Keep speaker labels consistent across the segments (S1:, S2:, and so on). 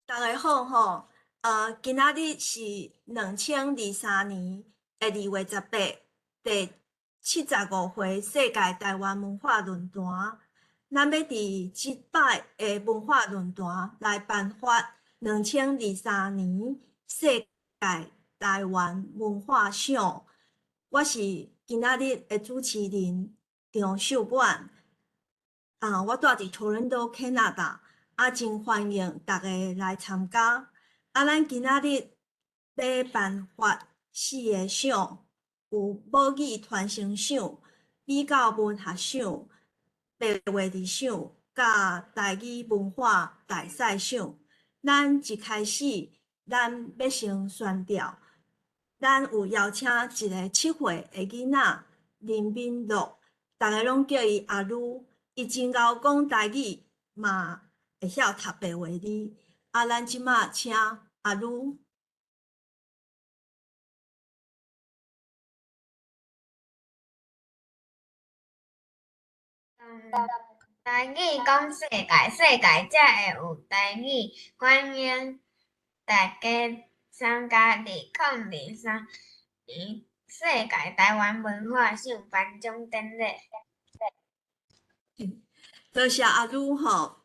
S1: 大家好吼，今仔日是2023年的2月18，第75回世界台灣文化論壇。咱欲佇這擺的文化論壇來頒發兩千二三年世界台灣文化賞。我是今仔日的主持人張秀滿。啊，我住佇 Toronto Canada，啊，真歡迎大家來參加。啊，咱今仔日欲頒發四個賞，有母語傳承賞、比較文學賞、白話字賞、佮台語文化大賽賞。咱一開始，咱欲先宣調，咱有邀請一个7歲的囡仔林敏樂，逐家攏叫伊阿女，伊真𠢕講台語，嘛會曉讀白話字。啊，咱這馬請阿女。
S2: 台語講世界，世界才會有台語。歡迎大家參加2023年世界台灣文化賞頒獎典禮。
S1: 多謝阿女吼，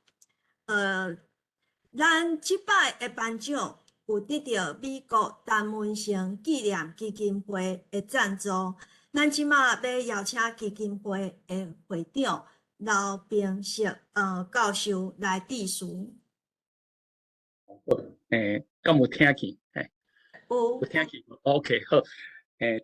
S1: 咱這擺的頒獎有得著美國陳文成紀念基金會的贊助。咱這馬欲邀請基金會的會長劉平石教授來致辭。
S3: 好，敢有聽見？
S1: 有。
S3: 有聽見？OK，好。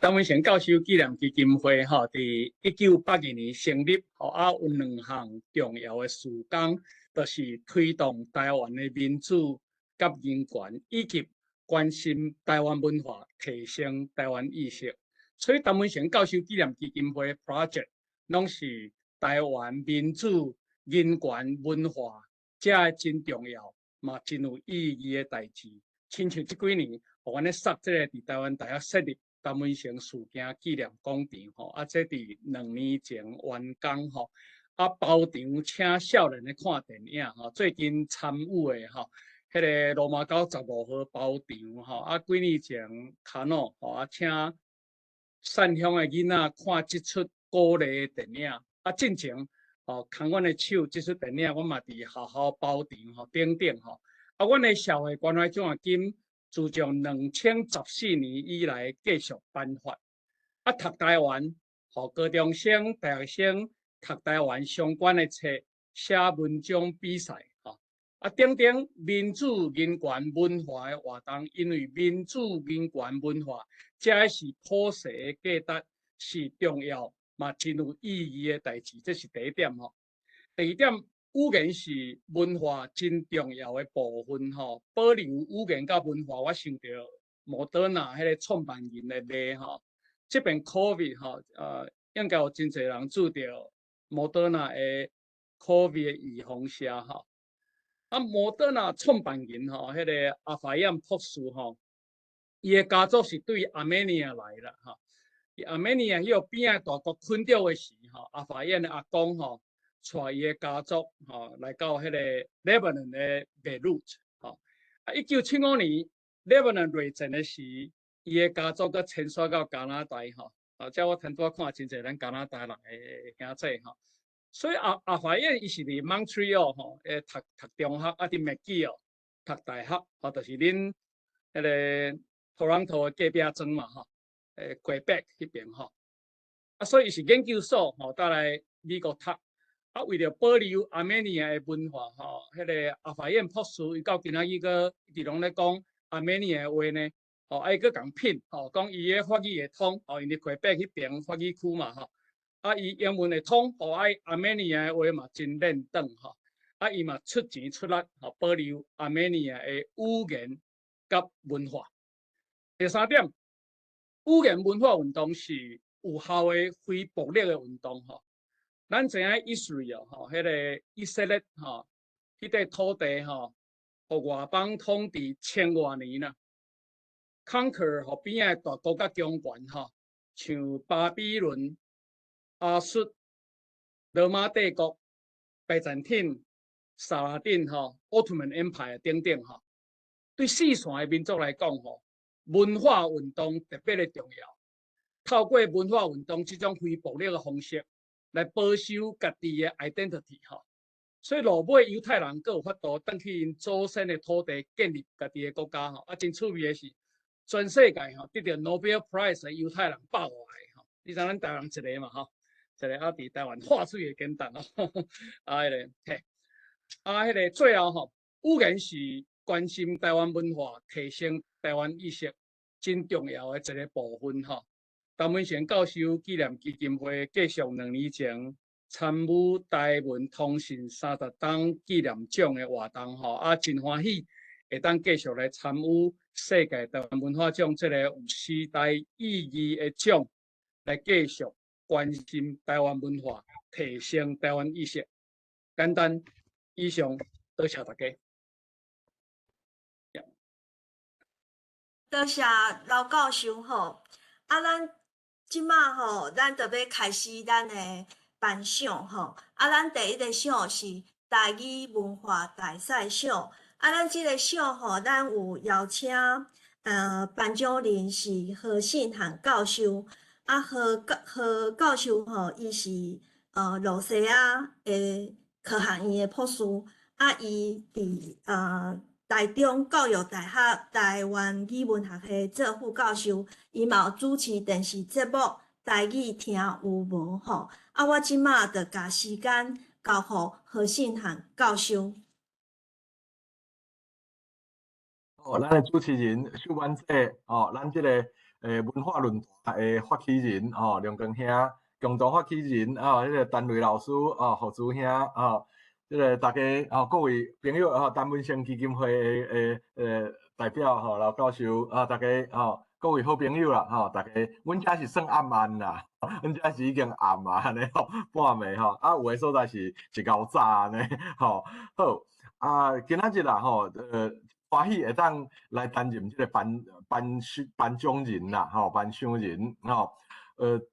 S3: 陳文成教授紀念基金會吼，佇1982年成立，吼啊有兩項重要的事工，就是推動台灣的民主佮人權，以及關心台灣文化，提升台灣意識。所以，陳文成教授紀念基金會 project 攏是台灣民主、人權、文化，這个真重要嘛，真有意義的代誌。親像這幾年，予阮咧設這个佇台灣大學設立陳文成事件紀念廣場吼，啊，這佇2年前完工吼，啊，包場請少年的看電影吼，最近參與的吼，彼个羅馬狗15號包場吼，啊，幾年前卡諾吼，啊，請善鄉的囡仔看這齣鼓勵的電影，啊，進前吼牽阮的手這齣電影，阮嘛佇學校包場吼，等等吼，啊，阮的社會關懷獎學金自從2014年以來繼續頒發，啊，讀台灣，予高中生、大學生讀台灣相關的冊、寫文章比賽，吼，啊，等等民主、人權、文化的活動，因為民主、人權、文化，這是普世的價值，是重要嘛，真有意義的代誌，這是第一點吼。第二點，語言是文化真重要的部分吼，保留語言佮文化，我想著莫德納彼个創辦人的例吼。這擺 COVID 吼，應該有真濟人注著莫德納的 COVID 的預防射吼。啊，莫德納創辦人吼，彼个阿法燕博士吼，伊的家族是對亞美尼亞來啦吼。亞美尼亞彼個邊仔大國困著的時吼，阿法燕的阿公吼，帶伊的家族吼來到彼個 Lebanon 的 Beirut 吼。啊，1975年 Lebanon 內戰的時，伊的家族閣遷徙到加拿大吼。啊，這我頭拄仔看真濟咱加拿大人的兄弟吼。所以阿法燕伊是佇 Montreal 吼，讀讀中學，啊，佇 McGill 讀大學，吼，就是恁彼个 Toronto 的隔壁莊嘛吼，Quebec 彼邊吼。啊，所以伊是研究所吼，倒來美國讀。啊，為著保留亞美尼亞的文化吼，彼个阿法燕博士伊到今仔日閣一直攏咧講亞美尼亞的話呢，吼，啊，伊閣共騙吼，講伊的法語會通，吼，因為魁北彼邊法語區嘛吼，啊，伊英文會通，吼，啊，亞美尼亞的話嘛真輪轉吼，啊，伊嘛出錢出力吼，保留亞美尼亞的語言佮文化。第三點，語言文化運動是有效的非暴力的運動吼。咱知影 Israel 吼，彼个以色列吼，彼塊土地吼，予外邦統治千外年啦，conquer 予邊仔大國佮強權吼，像巴比倫、亞述、羅馬帝國、拜占庭、薩拉丁吼、Ottoman Empire 等等吼。對四線的民族來講吼，文化運動特別的重要。透過文化運動這種非暴力的方式，來保守家己的 identity 吼。所以落尾猶太人閣有法度轉去𪜶祖先的土地，建立家己的國家吼。啊，真趣味的是，全世界吼得著 Nobel Prize 的猶太人百外個吼。你知咱台灣一個嘛吼？一個啊，佇台灣畫水的簡單哦。啊，彼個嘿，啊，彼個最後吼，語言是關心台灣文化、提升台灣意識真重要的一個部分吼。陳文成教授紀念基金會繼續2年前參與台文通信30冬紀念獎的活動吼，啊，真歡喜會當繼續來參與世界台灣文化獎這個有時代意義的獎，來繼續關心台灣文化，提升台灣意識。簡單，以上多謝大家。
S1: 多謝劉教授吼，啊，咱這馬吼，咱就欲開始咱的頒獎吼。啊，咱第一个獎是台語文化大賽獎。啊，咱這個獎吼，咱有邀請頒獎人是何信漢教授。啊，何教授吼，伊是露西亞的科學院的博士。啊，伊佇台中教育大學台灣語文學系做副教授，伊嘛有主持電視節目《台語聽有無》吼。啊，我這馬就共時間交予何信漢教授。
S4: 哦，咱的主持人秀婉姐，哦，咱這個文化論壇的發起人，哦，梁光兄，共同發起人，哦，彼個陳瑞老師，哦，何珠兄，哦。這個大家吼，各位朋友吼，陳文成基金會的代表吼，劉教授啊，大家吼，各位好朋友啦吼，大家，阮遮是算暗暗啦，阮遮是已經暗啊，按呢吼，半暝吼，啊，有的所在是一𠢕早按呢吼，好啊，今仔日啦吼，歡喜會當來擔任這個頒獎人啦，吼，頒獎人吼，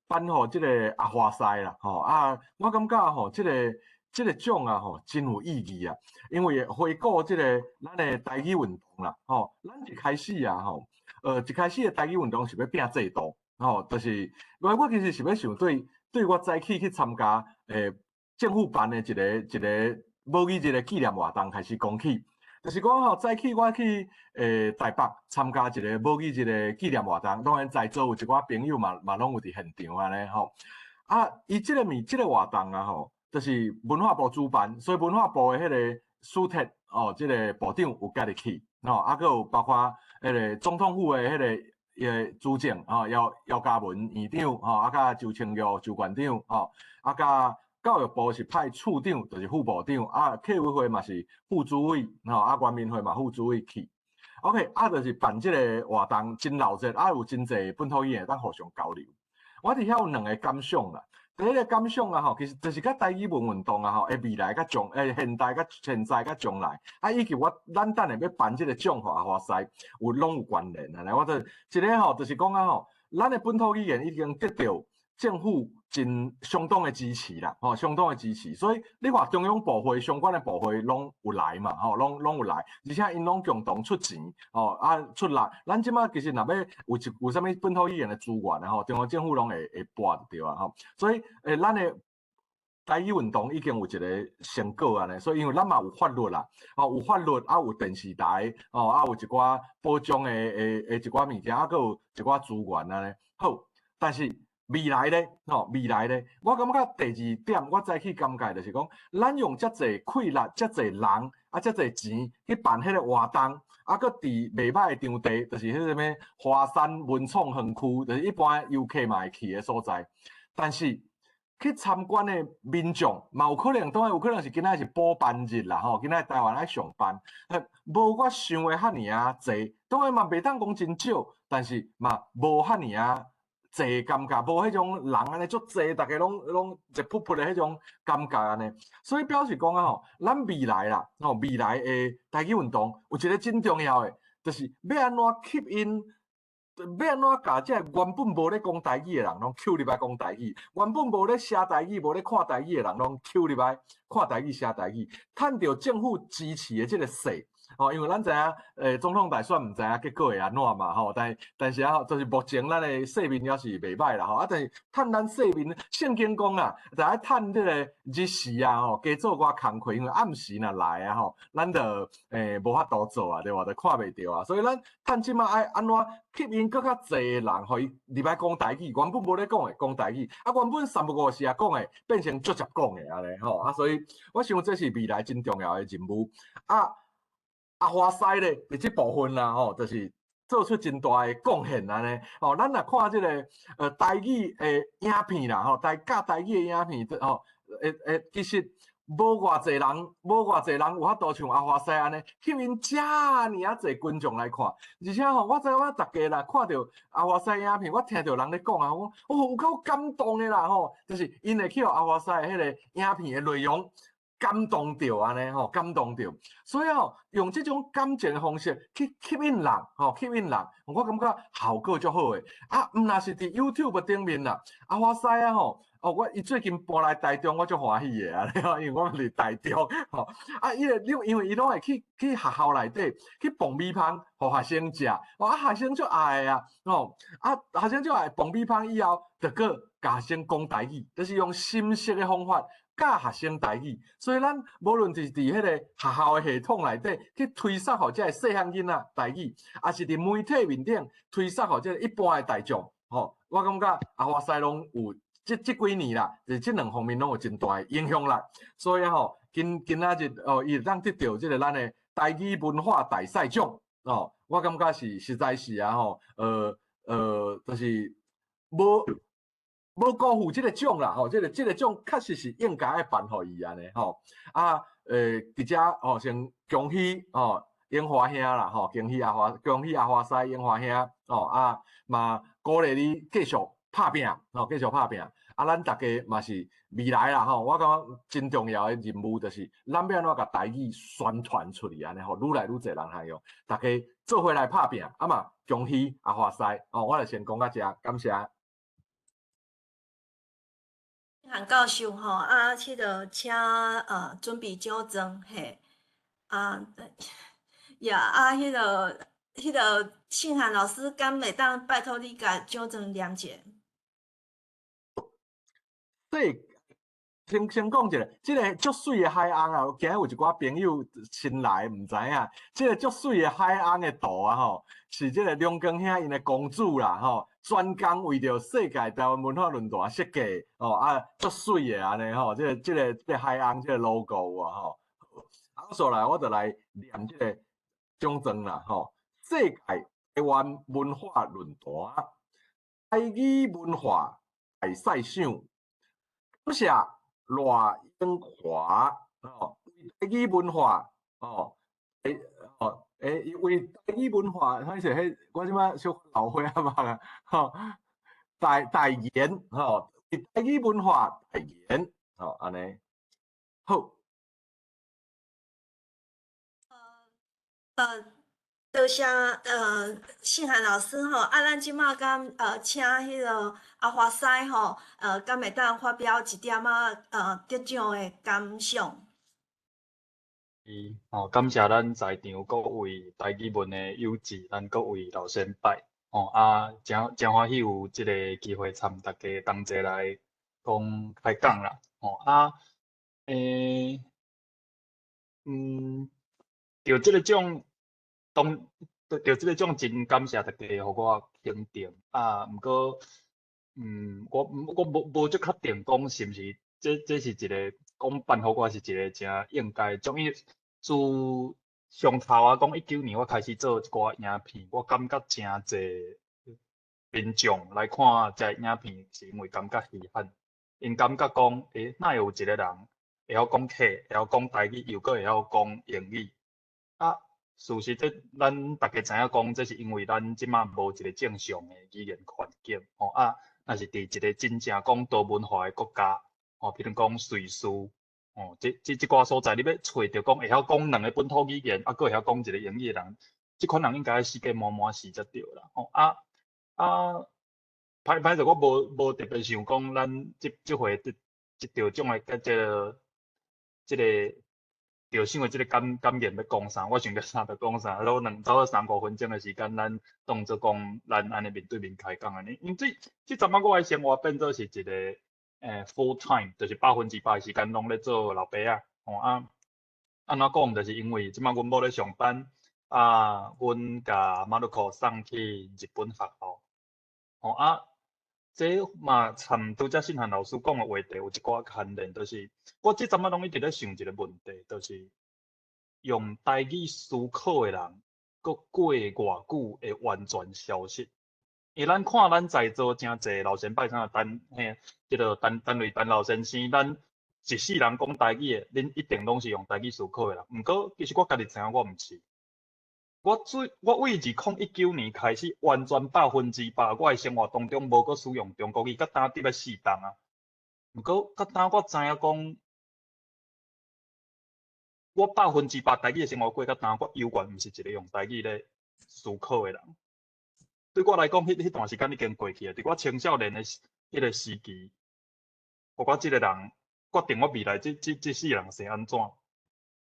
S4: 頒予這個阿華師啦，吼啊，我感覺吼，這個獎啊吼，真有意義啊！因為回顧這個咱的台語運動啦，吼，咱一開始啊吼，一開始的台語運動是欲拚制度，吼，就是我其實是欲想對我早起去參加政府辦的一個母語日的紀念活動開始講起，就是講吼，早起我去台北參加一個母語日的紀念活動，當然在座有一寡朋友嘛攏有佇現場按呢吼，啊，伊這個物這個活動啊吼，就是文化部主辦，所以文化部的彼個蘇鐵哦，這個部長有共入去，吼，啊，閣有包括彼個總統府的彼個主政吼，姚嘉文院長吼，啊，佮周清玉周縣長吼，啊，佮教育部是派處長，就是副部長，啊，客委會嘛是副主委，吼，啊，原民會嘛副主委去。OK，啊，就是辦這個活動真鬧熱，啊，有真濟本土語言會當互相交流。我佇遐有兩個感想啦。第一個感想啊吼，其實就是佮台語文運動啊吼，的未來佮將現代佮現在佮將來，啊，以及咱等下欲頒這個獎予阿華師，有攏有關聯啊。我就一個吼，就是講啊吼，咱的本土語言已經得到政府真相當的支持啦，吼，相當的支持。所以你看中央部會相關的部會攏有來嘛，吼，攏有來，而且𪜶攏共同出錢，吼，啊出力。咱這馬其實若欲有啥物本土語言的資源啊，吼，中央政府攏會撥就對啊，吼。所以咱的台語運動已經有一個成果按呢，所以因為咱嘛有法律啦，吼，有法律啊，有電視台，吼，啊有一寡保障的一寡物件，啊，閣有一寡資源按呢。好，但是未來咧，吼，未來咧，我感覺第二點，我早起感覺就是講，咱用遮濟氣力、遮濟人、啊，遮濟錢去辦彼個活動，啊，閣佇袂歹的場地，就是彼個啥物華山文創園區，就是一般遊客嘛會去的所在。但是去參觀的民眾嘛有可能，當然有可能是今仔是補班日啦，吼，今仔台灣愛上班，無我想的遐爾仔濟，當然嘛袂當講真少，但是嘛無遐爾仔濟感覺，無彼種人按呢足濟，逐家攏熱噗噗的彼種感覺按呢。所以表示講啊吼，咱未來啦，吼，未來的台語運動有一個真重要的，就是欲按怎吸引欲按怎共這个原本無咧講台語的人攏抾入來講台語，原本無咧寫台語、無咧看台語的人攏抾入來看台語、寫台語，趁著政府支持的這个勢。吼，因為咱知影，總統大選毋知影結果會按怎嘛，吼，但是啊，就是目前咱的勢面猶是袂䆀啦，吼，啊，但是趁咱勢面，聖經講啊，就愛趁這個日時啊，吼，加做寡工課，因為暗時若來啊，吼，咱就無法度做啊，對無？就看袂著啊，所以咱趁這馬愛按怎吸引閣較濟的人，予伊入來講台語，原本無咧講的講台語，啊，原本三不五時也講的，變成足濟講的按呢，吼，啊，所以我想這是未來真重要的任務，啊。阿華西咧，佇這部分啦，吼，就是做出真大的貢獻按呢。吼，咱若看這个台語的影片啦，吼，教台語的影片，吼，其實無偌濟人，無偌濟人有法度像阿華西按呢，吸引遮爾啊濟觀眾來看。而且吼，我知影逐家啦，看著阿華西影片，我聽著人咧講啊，講哦有夠感動的啦，吼，就是𪜶會去予阿華西彼个影片的內容感動著按呢吼，感動著，所以吼，用這種感情的方式去吸引人，吼，吸引人，我感覺效果足好的。啊，毋若是佇 YouTube 頂面啦，阿華西啊吼，哦，伊最近搬來台中，我足歡喜的啊，因為我佇台中，吼，啊，伊個因為伊攏會去學校內底去爆米香，予學生食，哦，啊，學生足愛的啊，吼，啊，學生足愛爆米香以後，就閣共學生講台語，就是用心識的方法教學生台語，所以咱無論是佇彼个學校的系統內底去推捒予這个細漢囡仔台語，抑是佇媒體面頂推捒予這个一般的大眾，吼，我感覺阿華西攏有這幾年啦，佇這兩方面攏有真大的影響力。所以吼，今仔日哦，伊會當得著這个咱的台語文化大賽獎，哦，我感覺是實在是啊吼，就是無辜負這个獎啦，吼，這个獎確實是應該愛頒予伊按呢，吼，啊，佇遮吼先恭喜吼英華兄啦，吼，恭喜阿華西英華兄，吼，啊，嘛鼓勵你繼續拍拚，吼，繼續拍拚，啊，咱逐家嘛是未來啦，吼，我感覺真重要的任務就是，咱欲按怎共台語宣傳出去按呢，吼，愈來愈濟人通用，逐家做伙來拍拚，啊嘛恭喜阿華西，哦，我就先講到遮，感謝。
S1: 韓教授吼，啊，這个請準備獎狀嘿，啊，呀，啊，彼个信涵老師，敢會當拜託你共獎狀念一下？
S4: 對，先講一下，這个足媠的海鰪啊，今日有一寡朋友新來毋知影，這个足媠的海鰪的圖啊吼，是這个梁光兄𪜶的公主啦吼，專工為著世界台灣文化論壇設計吼，啊，足媠的按呢吼，這個海鰪這個 logo 啊吼，啊，煞來我就來念這個獎狀啦吼，世界台灣文化論壇台語文化大賽賞，感謝賴英華吼，台語文化吼，吼，為台語文化，彼是彼，我這擺小可老歲仔嘛，吼，代言吼，台語文化代言，吼，按呢，好。
S1: 多謝信涵老師吼，啊，咱這馬敢請彼个阿華西吼，敢會當發表一點仔得獎的感想？
S5: 吼，感謝咱在場各位台語文的友志，咱各位老先輩，吼啊，誠誠歡喜有這个機會參大家同齊來講開講啦，吼啊，著這个獎，當著這个獎真感謝大家予我肯定，啊，毋過，我無足確定講是毋是這是一个講頒予我是一个誠應該獎，因為自上頭啊講19年我開始做一寡影片，我感覺誠濟民眾來看這影片是因為感覺稀罕，𪜶感覺講，哪會有一個人會曉講客，會曉講台語，又閣會曉講英語？啊，事實這咱逐家知影講，這是因為咱這馬無一個正常的語言環境，吼啊，若是佇一個真正講多文化的國家，吼，比如講瑞士，吼，這寡所在，你欲揣著講會曉講兩个本土語言，啊，閣會曉講一個英語的人，這款人應該世界滿滿死才對啦，吼啊。啊，歹歹勢，我無特別想講，咱這這回得這得獎的佮這個得獎的這個感言欲講啥，我想著啥就講啥。都兩差不多三五分鐘的時間，咱當做講咱按呢面對面開講按呢。因為這這陣仔我的生活變做是一個full time，就是100%的時間攏咧做老爸仔。吼啊，按怎講？就是因為這擺阮某咧上班，啊，阮共馬魯克送去日本學校。吼啊，這嘛參拄才信漢老師講的話題有一寡牽連，就是我這陣仔攏一直咧想一個問題，就是用台語思考的人，閣過偌久會完全消失？因為咱看咱在座誠濟老前輩，像陳嘿，這個陳陳瑞陳老先生，咱一世人講台語的，恁一定攏是用台語思考的人。毋過其實我家己知影我毋是。我對2019年開始，完全100%，我的生活當中無閣使用中國語，到今得欲四冬啊。毋過到今我知影講，我百分之百台語的生活過到今，我猶原毋是一個用台語咧思考的人。對我來講，彼段時間已經過去啊。佇我青少年的彼個時期，我這個人決定我未來這世人是按怎？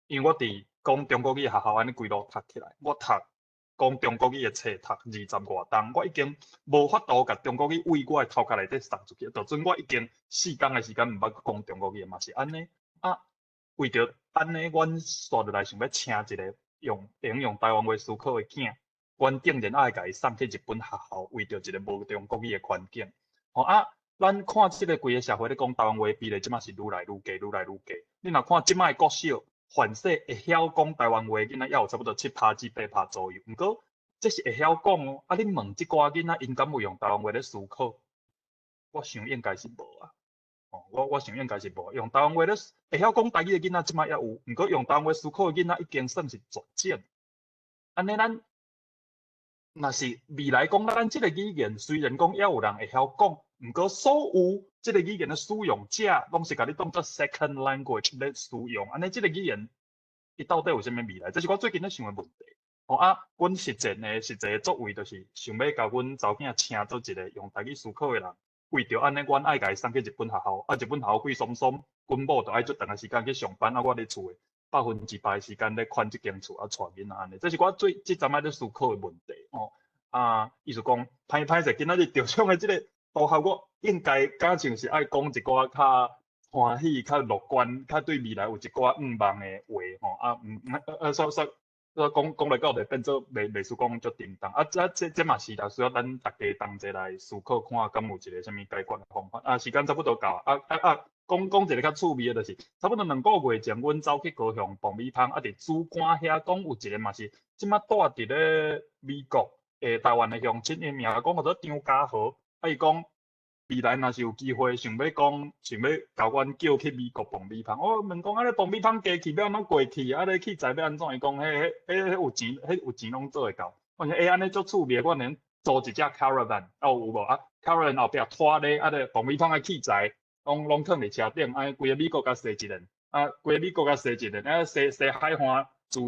S5: 因為我佇講中國語學校按呢規路讀起來，我讀講中國語的冊讀二十外冬，我已經無法度共中國語對我的頭殼內底送出去。就陣我已經四工的時間毋捌講中國語嘛是按呢。啊，為著按呢，阮紲落來想欲請一個會用台灣話思考的囝，阮竟然愛共伊送去日本學校，為著一個無中國語的環境。吼啊，咱看這個規个社會咧講台灣話比例，這馬是愈來愈低，愈來愈低。你若看這擺國小，凡勢會曉講台灣話的囡仔，猶有差不多7趴至8趴左右。毋過這是會曉講哦。啊，你問這寡囡仔，𪜶敢有用台灣話咧思考？我想應該是無啊。哦，我想應該是無。用台灣話咧會曉講台語的囡仔，這擺猶有。毋過用台灣話思考的囡仔，已經算是絕種。按呢，咱若是未來講，咱這個語言雖然講猶有人會曉講，毋過所有這個語言的使用者，攏是共你當做 second language 咧使用。按呢，這個語言伊到底有啥物未來？這是我最近咧想的問題。吼啊，阮實踐的實際的作為，就是想欲共阮查某囝請做一個用台語思考的人。為著按呢，阮愛共伊送去日本學校，啊，日本學校貴鬆鬆，阮某就愛足長的時間去上班，啊，我佇厝的100%的時間咧看這間厝，啊，帶囡仔按呢，這是我最這陣仔咧思考的問題吼。啊，意思講，歹歹勢，今仔日得獎的這個同學，我應該敢像是愛講一寡較歡喜、較樂觀、較對未來有一寡向望的話吼。啊，所講講來到底變做袂輸講足沉重。啊，這嘛是啦，需要咱大家同齊來思考，看敢有一個啥物解決的方法。啊，時間差不多到，啊啊啊，講講一個較趣味的，就是差不多2個月前，阮走去高雄爆米香，啊，佇主館遐講有一個嘛是這馬住佇咧美國的台灣的鄉親，伊名講叫做張家豪，啊，伊講未來若是有機會，想欲講，想欲共阮叫去美國爆米香。我問講，啊，你爆米香機器欲按怎過去？啊，你器材欲按怎？伊講，彼有錢，彼有錢攏做會到。我講，欸，按呢足趣味，我能租一隻 caravan，啊有無啊？caravan 後壁拖咧，啊，咧爆米香的器材，攏囥佇車頂，按呢規个美國共踅一輪，啊，規个美國共踅一輪，啊，踅踅海岸，自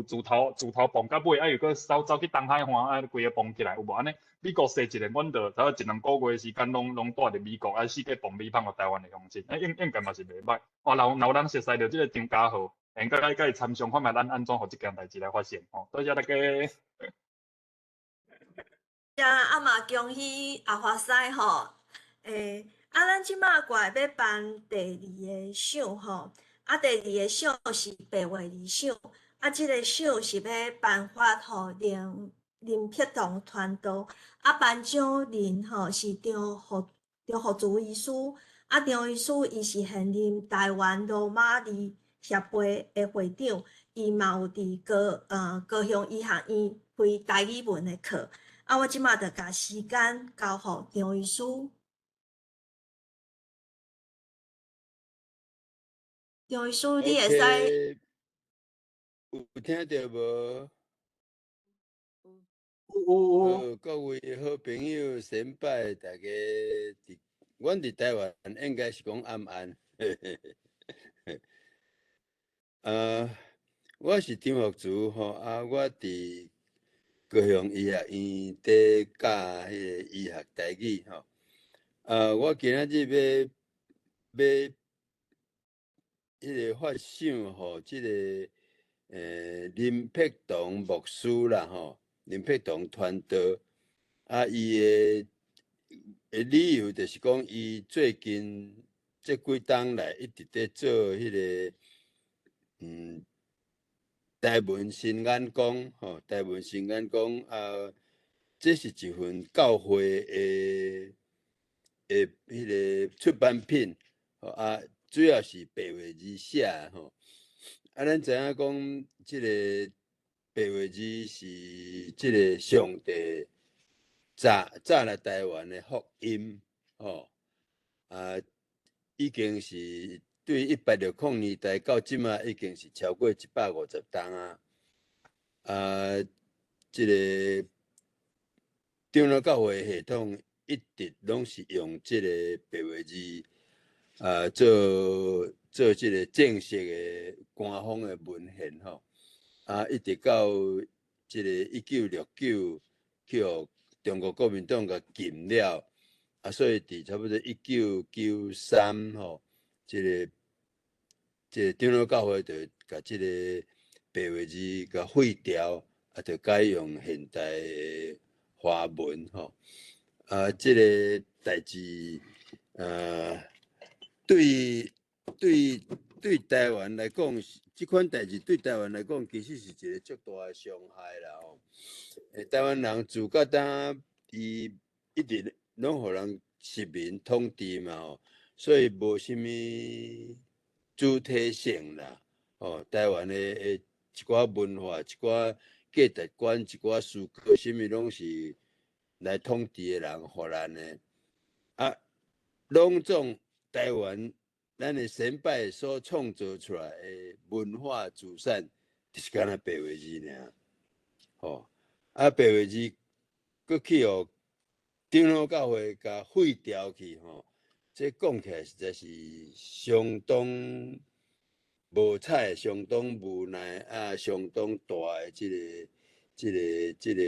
S5: 頭蹦到尾，啊，又閣走去東海岸，啊，規个蹦起來，有無？按呢美國踅一輪，阮就差不多一兩個月時間，攏蹛佇美國，啊，四界爆米香予台灣的鄉親，應該嘛是袂䆀。哦，若有人熟似著這個張家豪，會用共伊參詳看覓咱按怎予這件代誌來發生吼。多謝大家。
S1: 啊嘛恭喜阿華師吼，欸，啊，咱這馬過來欲頒第二个賞吼，啊，第二个賞是白話字賞，啊，這個賞是欲頒發予林碧彤傳道，啊，頒獎人吼是張福珠醫師，啊，張醫師伊是現任台灣羅馬字協會的會長，伊嘛有佇高雄醫學院開台語文的課。啊，我這馬就共時間交予張醫師。張醫師，你會使
S6: OK，有聽著無？
S3: 有有有。
S6: 好，各位好朋友、先輩，大家佇，阮佇台灣應該是講暗暗。啊，我是張福慈吼，啊，我佇高雄醫學院佇教彼个醫學台語吼。啊，我今仔日欲彼个發賞予這个林柏棠牧師啦吼，林柏棠傳道，啊，伊的理由就是講，伊最近這幾冬來一直佇做彼个台文新眼光吼，台文新眼光啊，這是一份教會的彼个出版品，啊，主要是白話字寫吼。啊，咱知影講，這个白話字是這个上帝早早來台灣的福音，吼啊，已經是對1860年代到這馬已經是超過150冬啊。啊，這个長老教會系統一直攏是用這個白話字啊做這個正式的官方的文獻吼。啊，一直到這個1969去予中國國民黨共禁了，啊，所以佇差不多1993吼，這個長老教會就共這個白話字共廢掉，啊，就改用現代的華文吼。啊，這个代誌，對台灣來講，這款代誌對台灣來講，其實是一個足大的傷害啦吼。台灣人自到今，伊一直攏予人殖民統治嘛吼，所以無啥物主體性啦。吼，台灣的一寡文化、一寡價值觀、一寡思考，啥物攏是來統治的人予咱的。啊，攏總台灣咱的先輩所創造出來的文化資產，就是干焦白話字爾。吼，啊，白話字閣去予長老教會共廢掉去吼，這講起來實在是相當無彩、相當無奈啊，相當大的這個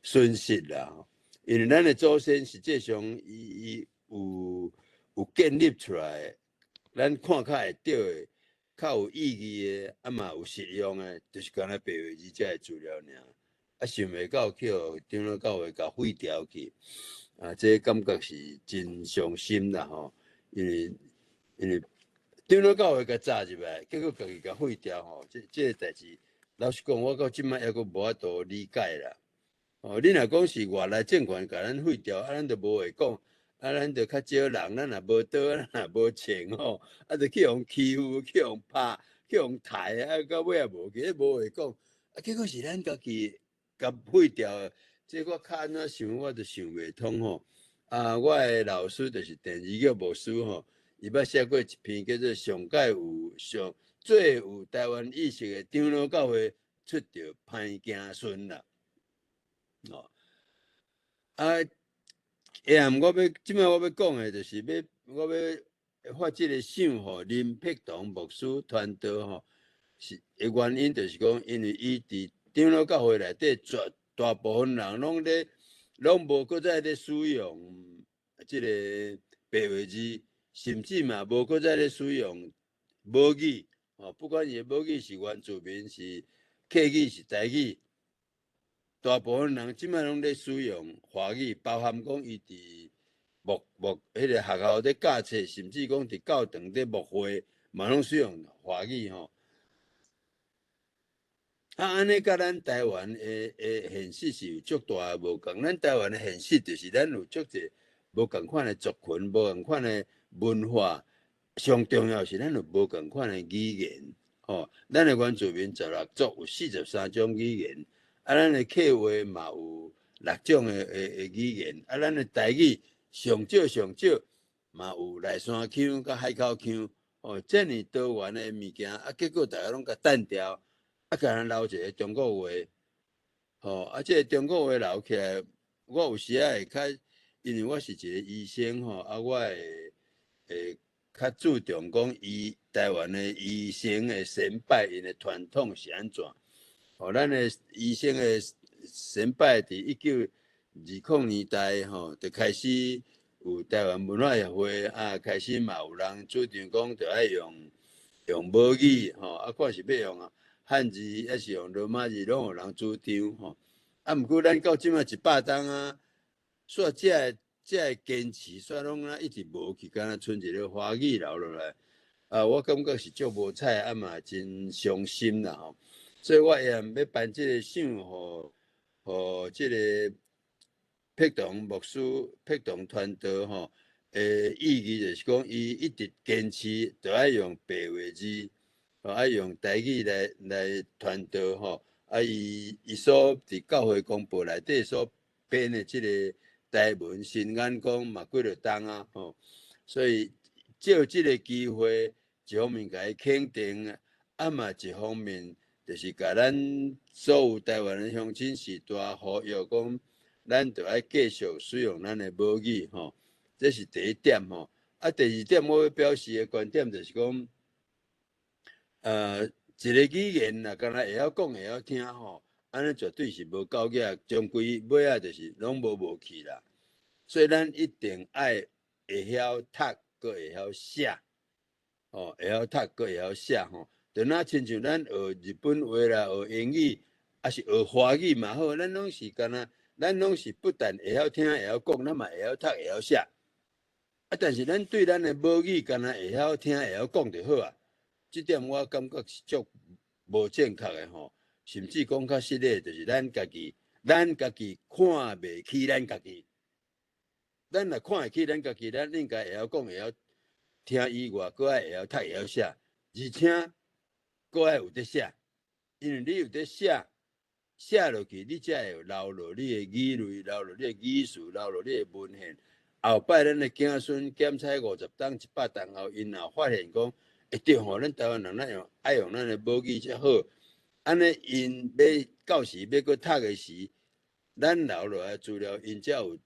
S6: 損失啦。因為咱的祖先實際上伊有建立出來，咱看較會著的、較有意義的，啊嘛有實用的，就是干焦白話字這个資料爾。啊，想袂到去予長老教會共廢掉去，啊，這感覺是真傷心啦吼。因為長老教會共紮入來，結果家己共廢掉吼，這个代誌，老實講，我到這擺猶閣無法度理解啦。哦，你若講是外來政權共咱廢掉，啊，咱就無話講，啊，咱就較少人，咱也無刀，咱也無槍吼，啊，就去予欺負，去予拍，去予刣，啊，到尾也無去，無話講。啊，結果是咱家己共廢掉，這我較按怎想，我就想袂通吼。啊，我的老師就是鄭如玉牧師吼，伊捌寫過一篇叫做《上蓋有上最有台灣意識的長老教會出著歹子孫啦。哦，啊，下暗我欲這擺我欲講的，就是欲我欲發這个賞予林柏棠牧師傳道吼，是的原因就是講，因為伊佇長老教會內底絕大部分人攏咧攏無閣再咧使用這个白話字，甚至嘛無閣再咧使用母語，哦，不管伊的母語是原住民、是客語、是台語。大部分人這擺攏咧使用華語，包含講伊佇牧彼个學校咧教冊，甚至講佇教堂咧牧會，嘛攏使用華語吼。啊，按呢佮咱台灣的現實是有足大的無仝。咱台灣的現實就是咱有足濟無仝款的族群，無仝款的文化，上重要是咱有無仝款的語言，吼。咱的原住民16族有43種語言。啊，咱的客話嘛有六種的語言，啊，咱的台語上少上少嘛有內山腔佮海口腔，哦，遮爾多元的物件，啊，結果逐家攏共擲掉，啊，共咱留一个中國話，吼，啊，這个中國話留起來，我有時仔會較，因為我是一個醫生吼，啊，我會較注重講醫台灣的醫生的先輩𪜶的傳統是按怎。哦，咱的醫生的先擺佇1920年代吼，就開始有台灣文化協會啊，開始嘛有人主張講，著愛用母語吼，啊，看是欲用漢字，抑是用羅馬字，攏有人主張吼。啊，毋過咱到這馬100冬啊，煞這个堅持，煞攏啊一直無去，敢若賰一个華語留落來。啊，我感覺是足無彩，啊嘛真傷心啦吼。所以我會欲頒這個賞，予這个柏棟牧師、柏棟傳道吼，的意義就是講，伊一直堅持，著愛用白話字，愛用台語來傳道吼。啊，伊所佇教會公報內底所編的這个台文新眼光嘛幾落冬啊吼。所以借這个機會，一方面共伊肯定，啊嘛一方面就是共咱所有台灣的鄉親序大呼籲講，咱著愛繼續使用咱的母語吼，這是第一點吼。啊，第二點我欲表示的觀點就是講，一个語言若干焦會曉講會曉聽吼，按呢絕對是無夠額，終歸尾仔就是攏無去啦。所以咱一定愛會曉讀，閣會曉寫，吼，會曉讀，閣會曉寫吼。就若親像咱學日本話啦，學英語，抑是學華語嘛好，咱攏是干焦，咱攏是不但會曉聽、會曉講，咱嘛會曉讀、會曉寫。啊，但是咱對咱的母語，干焦會曉聽、會曉講就好啊。這點我感覺是足無正確的吼，甚至講較實的，就是咱家己看袂起咱家己。咱若看會起咱家己，咱應該會曉講、會曉聽以外，閣愛會曉讀、會曉寫，而且閣愛有佇寫，因為你有佇寫，寫落去，你才會留落你的語彙，留落你的語詞，留落你的文獻。後擺咱的子孫檢採50冬、100冬後，𪜶若發現講，會對吼，咱台灣人咱用愛用咱的母語才好。按呢，𪜶欲到時欲閣讀的時，咱留落來資料，𪜶才有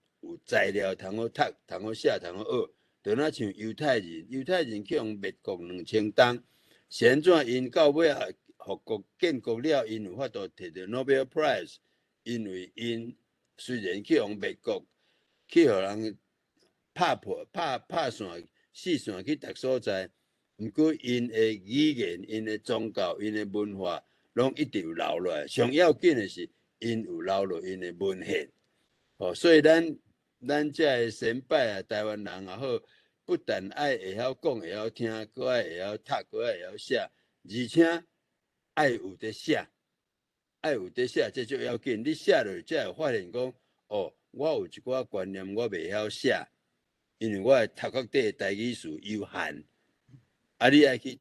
S6: 材料通好讀、通好寫、通好學。就若像猶太人，猶太人去予滅國2000冬，是按怎𪜶到尾仔復國建國了，𪜶有法度摕著 Nobel Prize，因為𪜶雖然去予滅國，去予人拍破、拍散、四散去逐所在，毋過𪜶的語言、𪜶的宗教、𪜶的文化，攏一直有留落來。上要緊的是，𪜶有留落𪜶的文獻。哦，所以咱遮的先輩啊，台灣人也好，不但愛會曉講、會曉聽，閣愛會曉讀，閣愛會曉寫，而且愛有佇寫，愛有佇寫，這最要緊。你寫落才會發現講，哦，我有一寡觀念我袂曉寫，因為我的頭殼底台語詞有限，啊，你愛去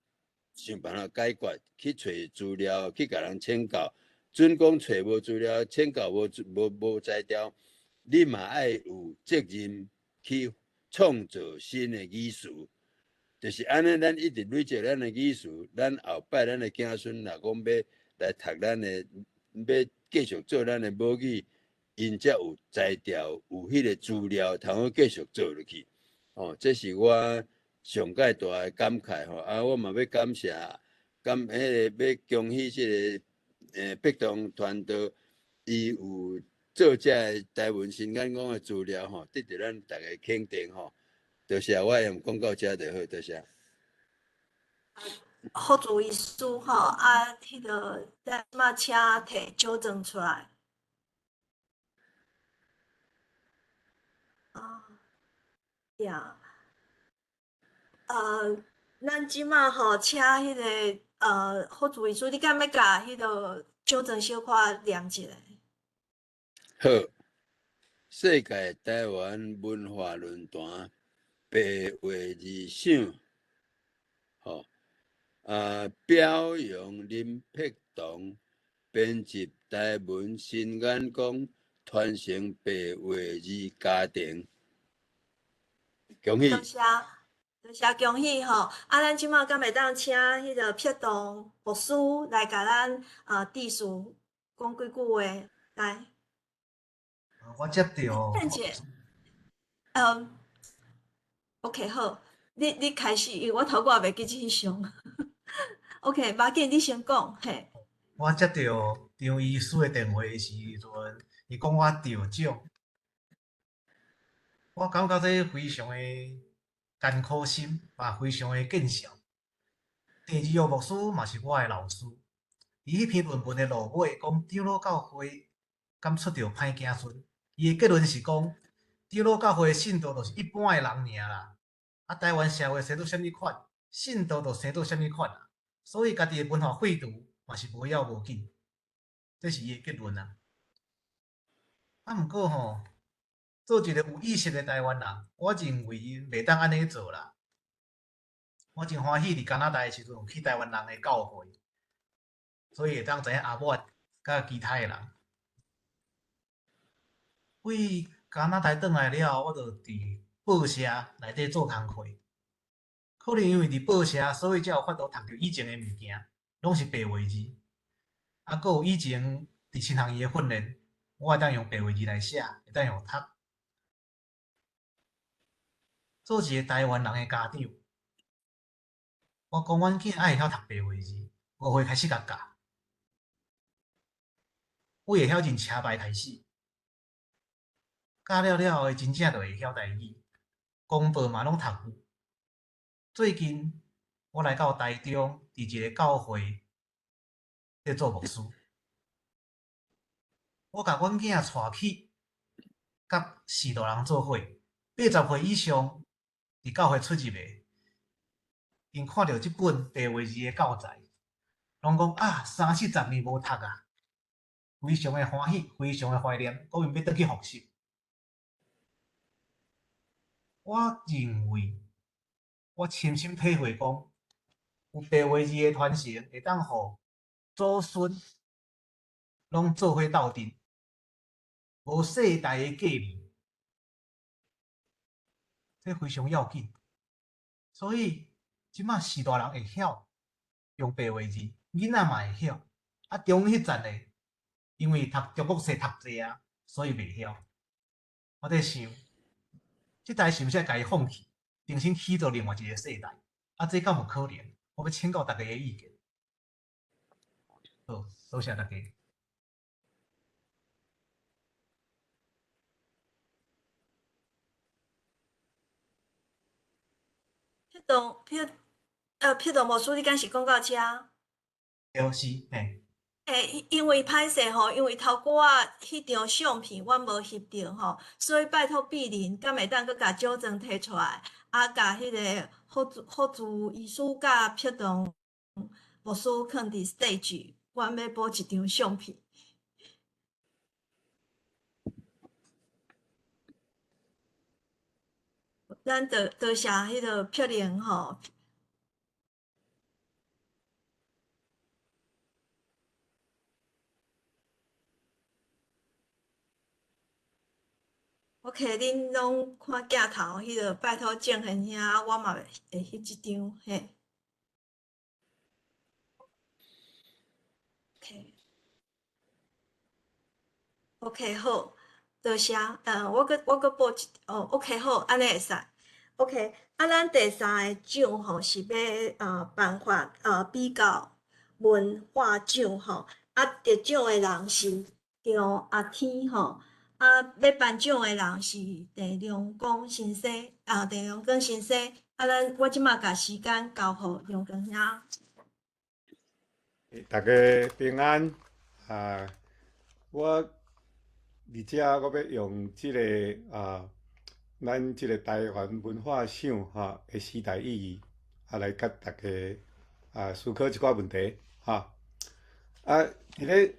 S6: 想辦法解決，去揣資料，去共人請教。準講揣無資料，請教無材料，你嘛愛有責任去創造新的語詞，就是按呢，咱一直累積咱的語詞，咱後擺咱的子孫若講欲來讀咱的，欲繼續做咱的母語，𪜶才有材料，有彼个資料，通好繼續做落去。哦，這是我上蓋大的感慨吼。啊，我嘛欲感謝，感彼个欲恭喜這个柏棟傳道，伊有做這个台文新眼光的資料吼，得著咱逐家肯定吼。多謝，我用講到遮就好，多謝。
S1: 福主醫師吼，啊，彼个咱這馬請提糾正出來。啊，呀，咱這馬吼，請彼个福主醫師，你敢欲共彼个糾正小可念一下？
S6: 好，世界台灣文化論壇白話字賞，吼，啊，表揚林柏棟編輯台文新眼光，傳承白話字家庭，恭喜！
S1: 多謝，多謝恭喜吼！啊，咱這馬敢會當請彼个柏棟牧師來共咱致辭講幾句話來。
S7: 我接著。
S1: 等者，OK 好，你開始，因為我頭拄仔袂記這翕相。OK，無要緊，你先講，嘿。
S7: 我接著張醫師的電話的時陣，伊講我著獎，我感覺這非常的艱苦心，嘛非常的見笑。鄭志岳牧師嘛是我的老師，佇彼篇論文的落尾講長老教會敢出著歹子孫，伊的結論是講長老教會的信徒就是一般的人爾啦。啊，台灣社會生做啥物款，信徒就生做啥物款啊。所以家己的文化廢除嘛是無要無緊，這是伊的結論啊。啊，毋過吼，做一個有意識的台灣人，我認為袂當按呢做啦。我真歡喜佇加拿大的時陣有去台灣人的教會，所以會當知影阿滿佮其他的人。對加拿大轉來了後，我就佇報社內底做工課。可能因為佇報社，所以才有法度讀著以前的物件，攏是白話字。啊，閣有以前佇新學院的訓練，我會當用白話字來寫，會當用讀。做一個台灣人的家長，我講阮囝愛會曉讀白話字，5歲開始共教，為會曉認車牌開始，教了了後，伊真正就會曉台語，公報嘛攏讀有。最近我來到台中，佇一個教會咧做牧師，我共阮囝帶去，佮序大人做伙，80歲以上佇教會出入的，𪜶看著這本白話字的教材，攏講啊，三四十年無讀啊，非常的歡喜，非常的懷念，講𪜶欲轉去復習。我認為，我深深體會講，有白話字的傳承，會當予祖孫攏做伙鬥陣，無世代的隔離，這非常要緊。所以，這馬序大人會曉用白話字，囡仔嘛會曉。啊，中彼層的，因為讀中國冊讀濟啊，所以袂曉。我佇想，這代是毋是愛共伊放棄，重新起做另外一個世代？啊，這敢有可能？我欲請教大家的意見。好，多謝大家。
S1: 彼棟，彼，彼棟牧師，你敢是講到遮？
S7: 對，是，嘿。
S1: 欸，因為歹勢吼，因為頭拄仔彼張相片阮無翕著吼，所以拜託碧玲，敢會當閣共獎狀提出來，啊，共彼個福助醫師佮彼棟牧師囥佇 stage，阮欲補一張相片。咱多多謝彼個碧玲吼。OK，恁攏看鏡頭，彼個拜託鄭賢兄，我嘛會翕一張嘿。OK，OK 好，多謝。我閣補一，哦，OK 好，按呢會使。OK，啊，咱第三个獎吼是欲頒發比較文化獎吼，啊得獎的人是張阿天吼。啊，欲頒獎的人是鄭良光先生，啊，鄭良光先生。啊，咱我這馬共時間交予良光兄。
S8: 大家平安啊！我佇遮我欲用這个啊，咱這个台灣文化賞哈的時代意義啊，來佮大家啊思考一寡問題哈。啊，佇咧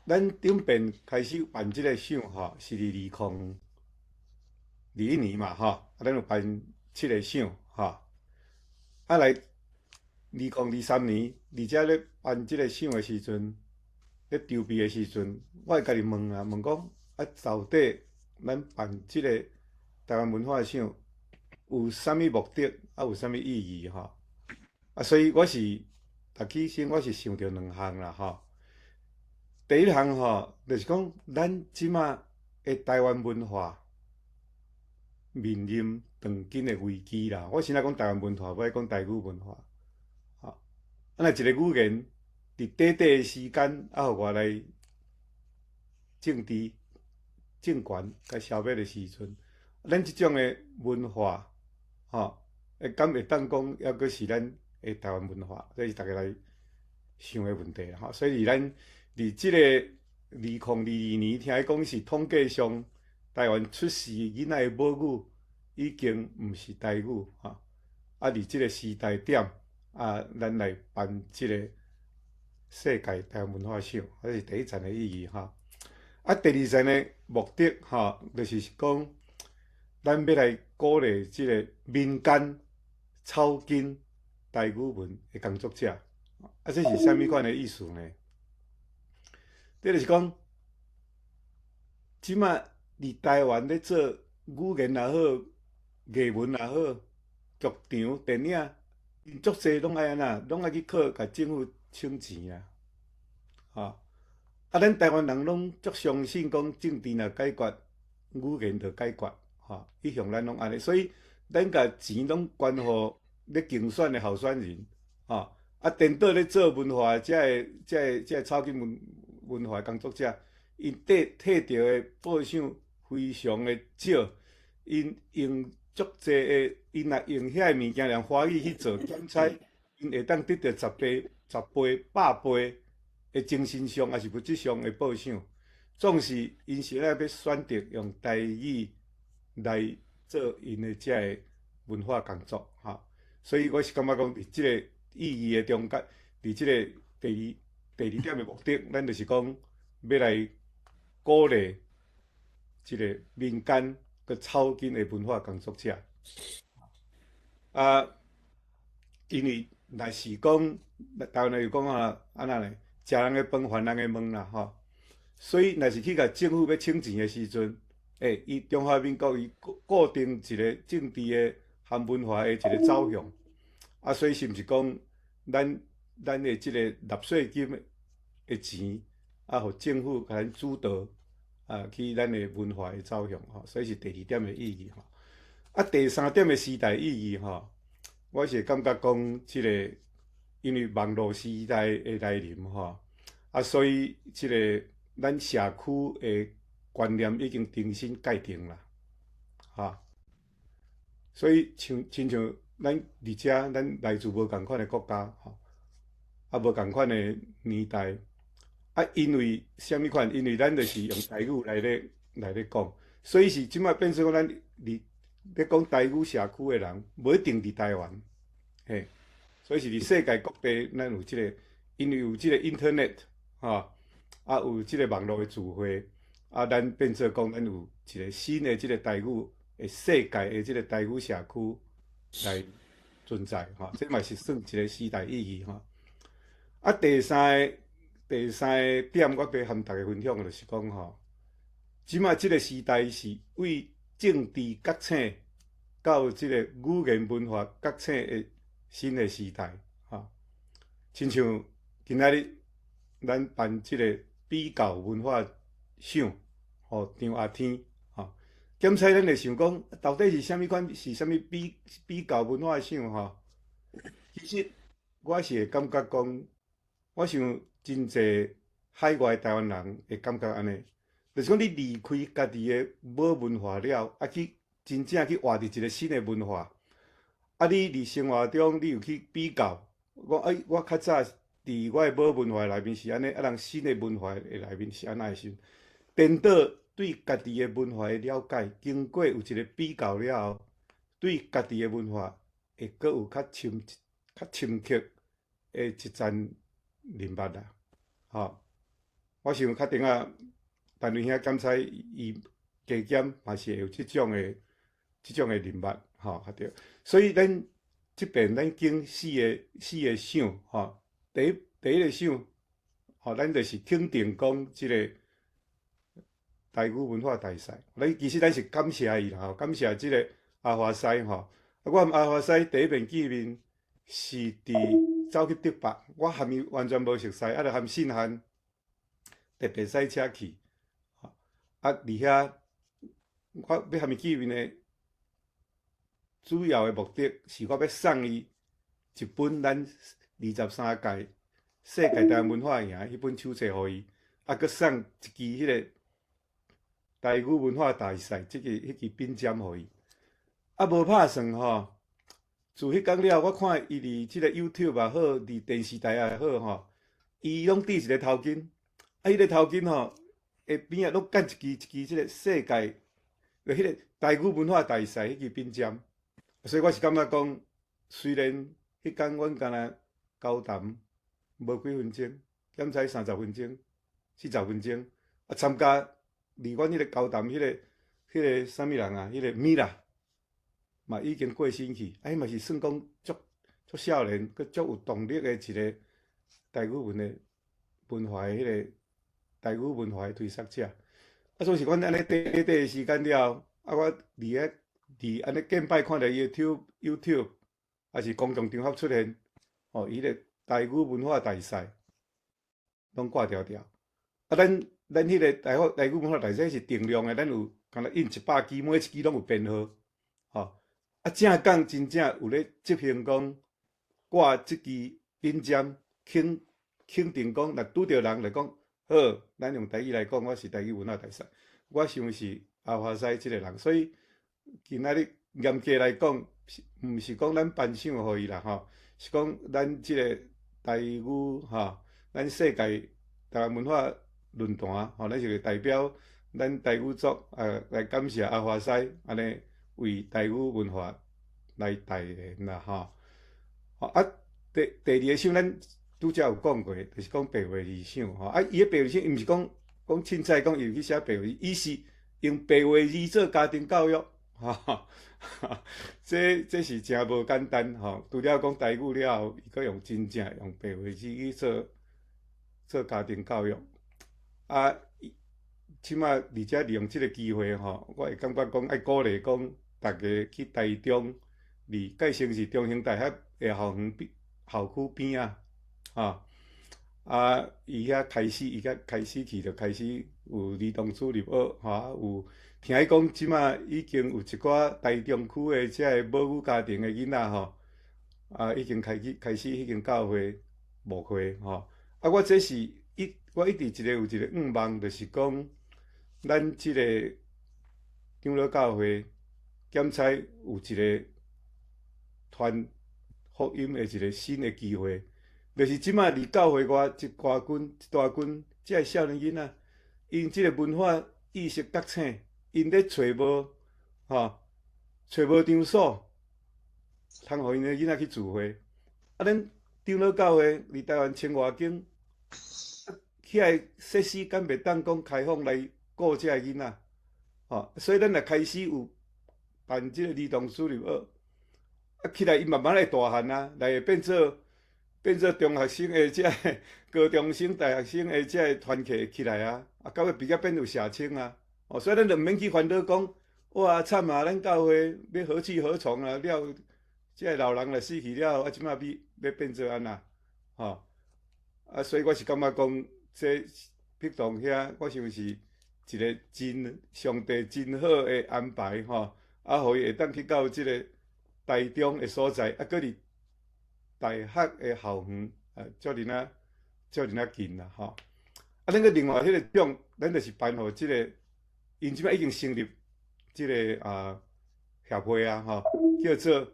S8: 咱頂遍開始辦這个賞吼，是佇2021年嘛吼，啊，咱有辦七个賞吼。啊，來2023年，佇遮咧辦這个賞的時陣，咧籌備的時陣，我會家己問啊，問講啊，到底咱辦這個台灣文化賞有啥物目的，啊，有啥物意義吼？啊，所以我是，逐起先我是想著兩項啦吼。第一項吼，就是講咱這馬的台灣文化面臨當今的危機啦。我先來講台灣文化，無愛講台語文化。吼，啊，若一個語言佇佇短短的時間，啊，予我來政治政權共消滅的時陣，咱這種的文化，吼，會敢會當講，猶閣是咱的台灣文化？這是逐家來想的問題啦，吼。所以咱佇這個2022年，聽講是統計上台灣出世囡仔的母語已經毋是台語，吼。啊，佇這個時代點，啊，咱來辦這個世界台灣文化賞，這是第一層的意義，吼。啊，第二層的目的，吼，就是講，咱欲來鼓勵這個民間草根台語文的工作者。啊，這是啥物款的意思呢？這就是講，這馬佇台灣咧做語言也好，藝文也好，劇場、電影，𪜶足濟攏愛按怎，攏愛去靠共政府省錢啊！吼，啊，咱台灣人攏足相信講政治若解決，語言就解決，吼，一向咱攏按呢，所以咱共錢攏捐予咧競選的候選人，吼，啊，顛倒咧做文化的這个、這个、這个草根文化工作者，𪜶得摕著的報賞非常的少，𪜶用足濟的，𪜶若用遐个物件用華語去做檢採，𪜶會當得著10倍、10倍、100倍的精神上抑是物質上的報賞。總是𪜶是愛欲選擇用台語來做𪜶的這个文化工作，吼。所以我是感覺講，佇這個意義的中間，佇這個第二點的目的，咱就是講欲來鼓勵這個民間佮草根的文化工作者。啊，因為若是講台灣人有講啊，按怎呢？食人的飯還人的問啦，吼。所以若是去共政府欲省錢的時陣，欸，伊中華民國伊固定一個政治的和文化的一個走向，啊，所以是毋是講咱的這個納稅金的錢，啊，予政府共咱主導，啊，去咱的文化的走向，吼，所以是第二點的意義，吼。啊，第三點的時代意義，吼，我是會感覺講，這個因為網路時代的來臨，吼，啊，所以這個咱社區的觀念已經重新界定啦，哈。所以像親像咱佇遮，咱來自無仝款的國家，吼，啊無仝款的年代，啊，因為啥物款？因為咱就是用台語來咧講，所以是這馬變做講咱佇咧講台語社區的人，無一定佇台灣，嘿，所以是佇世界各地，咱有這個，因為有這個 internet，吼，啊有這個網路的聚會，啊，咱變做講咱有一個新的這個台語的世界的這個台語社區來存在，吼，這嘛是算一個時代意義，吼。啊，第三個點，我欲和大家分享的就是講，吼，這馬這個時代是為政治覺醒到這個語言文化覺醒的新的時代，吼。親像今仔日咱辦這個比較文化賞，予張阿天，吼，檢採咱會想講，到底是啥物款？是啥物比較文化賞？吼，其實我是會感覺講，我想真濟海外台灣人會感覺按呢，就是講你離開家己的母文化了，啊去真正去活佇一個新的文化，啊你佇生活中你有去比較，講欸，我較早佇我的母文化內面是按呢，啊人新的文化的內面是按怎的時陣，顛倒對家己的文化的了解，經過有一個比較了後，對家己的文化會閣有較深刻的一層認捌啦，吼！我想較頂仔陳瑞兄檢採伊加減嘛是會有這種的認捌，吼，較對。所以咱這遍咱揀四個賞，吼，第一個賞，吼，咱就是肯定講這個台語文化大賽。咱其實咱是感謝伊啦，吼，感謝這個阿華師，吼。啊，我和阿華師第一遍見面是佇走去竹北，我和伊完全無熟似，啊，就含信漢特別駛車去，啊，佇遐我欲和伊見面的主要的目的是我欲送伊一本咱23屆世界台灣文化營彼本手冊予伊，啊，閣送一支彼個台語文化大使這个彼支筆尖予伊。啊，無拍算吼，自彼工了，我看伊佇這個 YouTube 也好，佇電視台也好吼，伊攏戴一个頭巾，啊，彼個頭巾吼，下邊仔攏幹一支一支這個世界，就彼個台語文化大使彼支筆尖。所以我是感覺講，雖然彼工阮敢若交談無幾分鐘，減才30分鐘、40分鐘，啊，參加離阮彼個交談彼個啥物人啊，彼個米拉嘛已經過身去，啊，彼嘛是算講足足少年，閣足有動力的一個台語文的文化的彼個台語文化的推捒者。啊，所以是阮按呢短短的時間了，啊，我佇遐佇按呢見擺看著伊的 YouTube，抑是公眾場合出現，吼，伊个台語文化大使攏掛牢牢。啊，咱彼個台語文化大使是定量的，咱有敢若印100支，每一支攏有編號，吼。啊，正港真正有咧執行講掛這支筆尖，肯定講，若拄著人來講，好，咱用台語來講，我是台語文化大使，我想是阿華西這個人，所以今仔日嚴格來講，是毋是講咱頒賞予伊啦？吼，是講咱這個台語吼，咱世界台灣文化論壇吼，咱是代表咱台語族來感謝阿華西，按呢為台語文化來代言啦，吼。啊，第二个賞咱拄才有講過，就是講白話字賞吼。啊，伊个白話字賞，伊毋是講講凊彩講伊有去寫白話字，伊是用白話字做家庭教育，吼。這是誠無簡單吼。除了講台語了後，伊閣用真正用白話字去做家庭教育。啊，這馬而且利用這个機會吼，我會感覺講愛鼓勵講逐家去台中，佇蓋成是中興大學的校園邊校區邊仔，吼。啊，伊遐開始去就開始有兒童主日學，吼，有聽伊講，這馬已經有一寡台中區的這个母語家庭的囡仔吼，啊，已經開始彼間教會牧會吼。啊，我這是一我一直一個有一個願望，就是講咱這个長老教會檢采有一個傳福音的一個新的機會，就是這馬佇教會外一大群一大群這个少年囡仔，𪜶這个文化意識覺醒，𪜶咧揣無吼，揣無場所，通予𪜶的囡仔去聚會。啊，咱長老教會佇台灣千外間，遐个設施敢袂當講開放來顧這个囡仔，吼，所以咱若開始有辦這个兒童主日學，啊，起來伊慢慢會大漢啊，來會變做中學生的這个高中生、大學生的這个團契起來啊，啊，到尾比較變有社青啊，哦，所以咱就毋免去煩惱講，哇，慘啊，咱教會欲何去何從啊？了，這个老人若死去了後，啊，這馬欲變做按怎？吼，啊，所以我是感覺講，這碧東遐，我想是一個真上帝真好的安排吼，啊，予伊會當去到這个台中的所在，啊，閣佇大學的校園啊，遮爾仔遮爾仔近啦，吼。啊，咱閣另外彼個獎，咱就是頒予這个，𪜶這馬已經成立這个協會啊，吼，叫做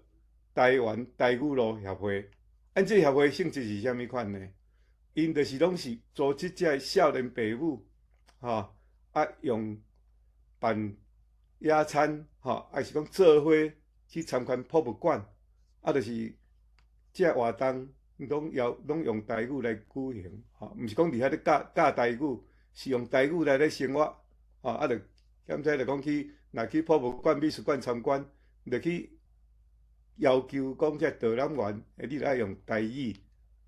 S8: 台灣台語路協會。按這個協會性質是啥物款呢？𪜶就是攏是組織這个少年爸母，吼，啊，用辦野餐，吼，抑是講做伙去參觀博物館，啊，就是這個活動攏要攏用台語來舉行，吼，毋是講佇遐咧教教台語，是用台語來咧生活，吼，啊，就敢才就講去，若去博物館、美術館參觀，就去要求講這導覽員，你著愛用台語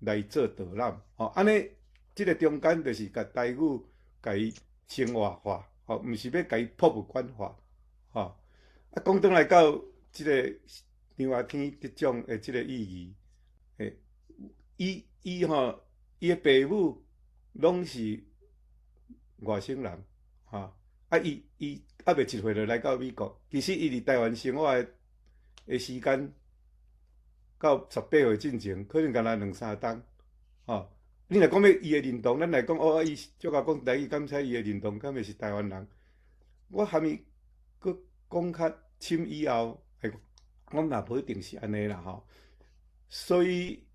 S8: 來做導覽，吼，按呢，這个中間就是共台語共伊生活化，吼，毋是欲共伊博物館化，吼。啊，講轉來到這个張阿天得獎的這个意義，欸，伊吼，伊的爸母攏是外省人，吼，啊，伊猶未一歲就來到美國，其實伊佇台灣生活的時間，到18歲進前，可能敢若兩三冬，吼。你若講欲伊的認同，咱來講哦，伊足𠢕講台語，敢使伊的認同，敢會是台灣人？我含伊閣講較深以後，我嘛無一定是按呢啦吼。所以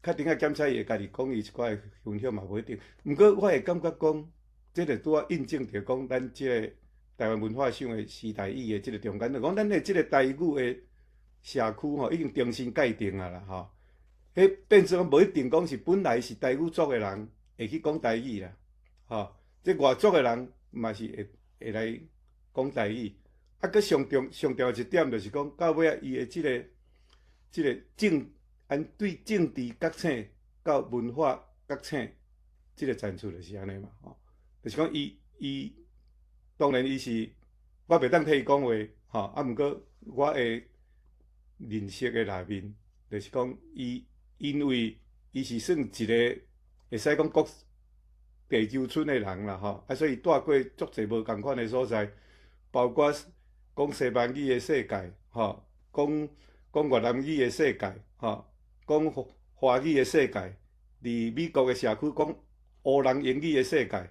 S8: 較頂下檢查伊會家己講伊一寡的分享嘛無一定。毋過我會感覺講，這就拄仔印證著講，咱這個台灣文化賞的時代意義的這個中間，就講咱的這個台語的社區吼，已經重新界定啊啦吼。彼變做講無一定講是本來是台語族的人會去講台語啦，吼。這外族的人嘛是會會來講台語。啊，閣上重上重要一點就是講，到尾仔伊的這個這個政按對政治覺醒到文化覺醒，這個層次就是按呢嘛，吼。就是講伊伊當然伊是我袂當替伊講話，吼。啊，毋過我的認識的內面，就是講伊因為伊是算一個會使講國地球村的人啦，吼。啊，所以蹛過足濟無仝款的所在，包括講西班語的世界，吼，講講越南語的世界，吼，講華語的世界，佇美國的社區講烏人英語的世界，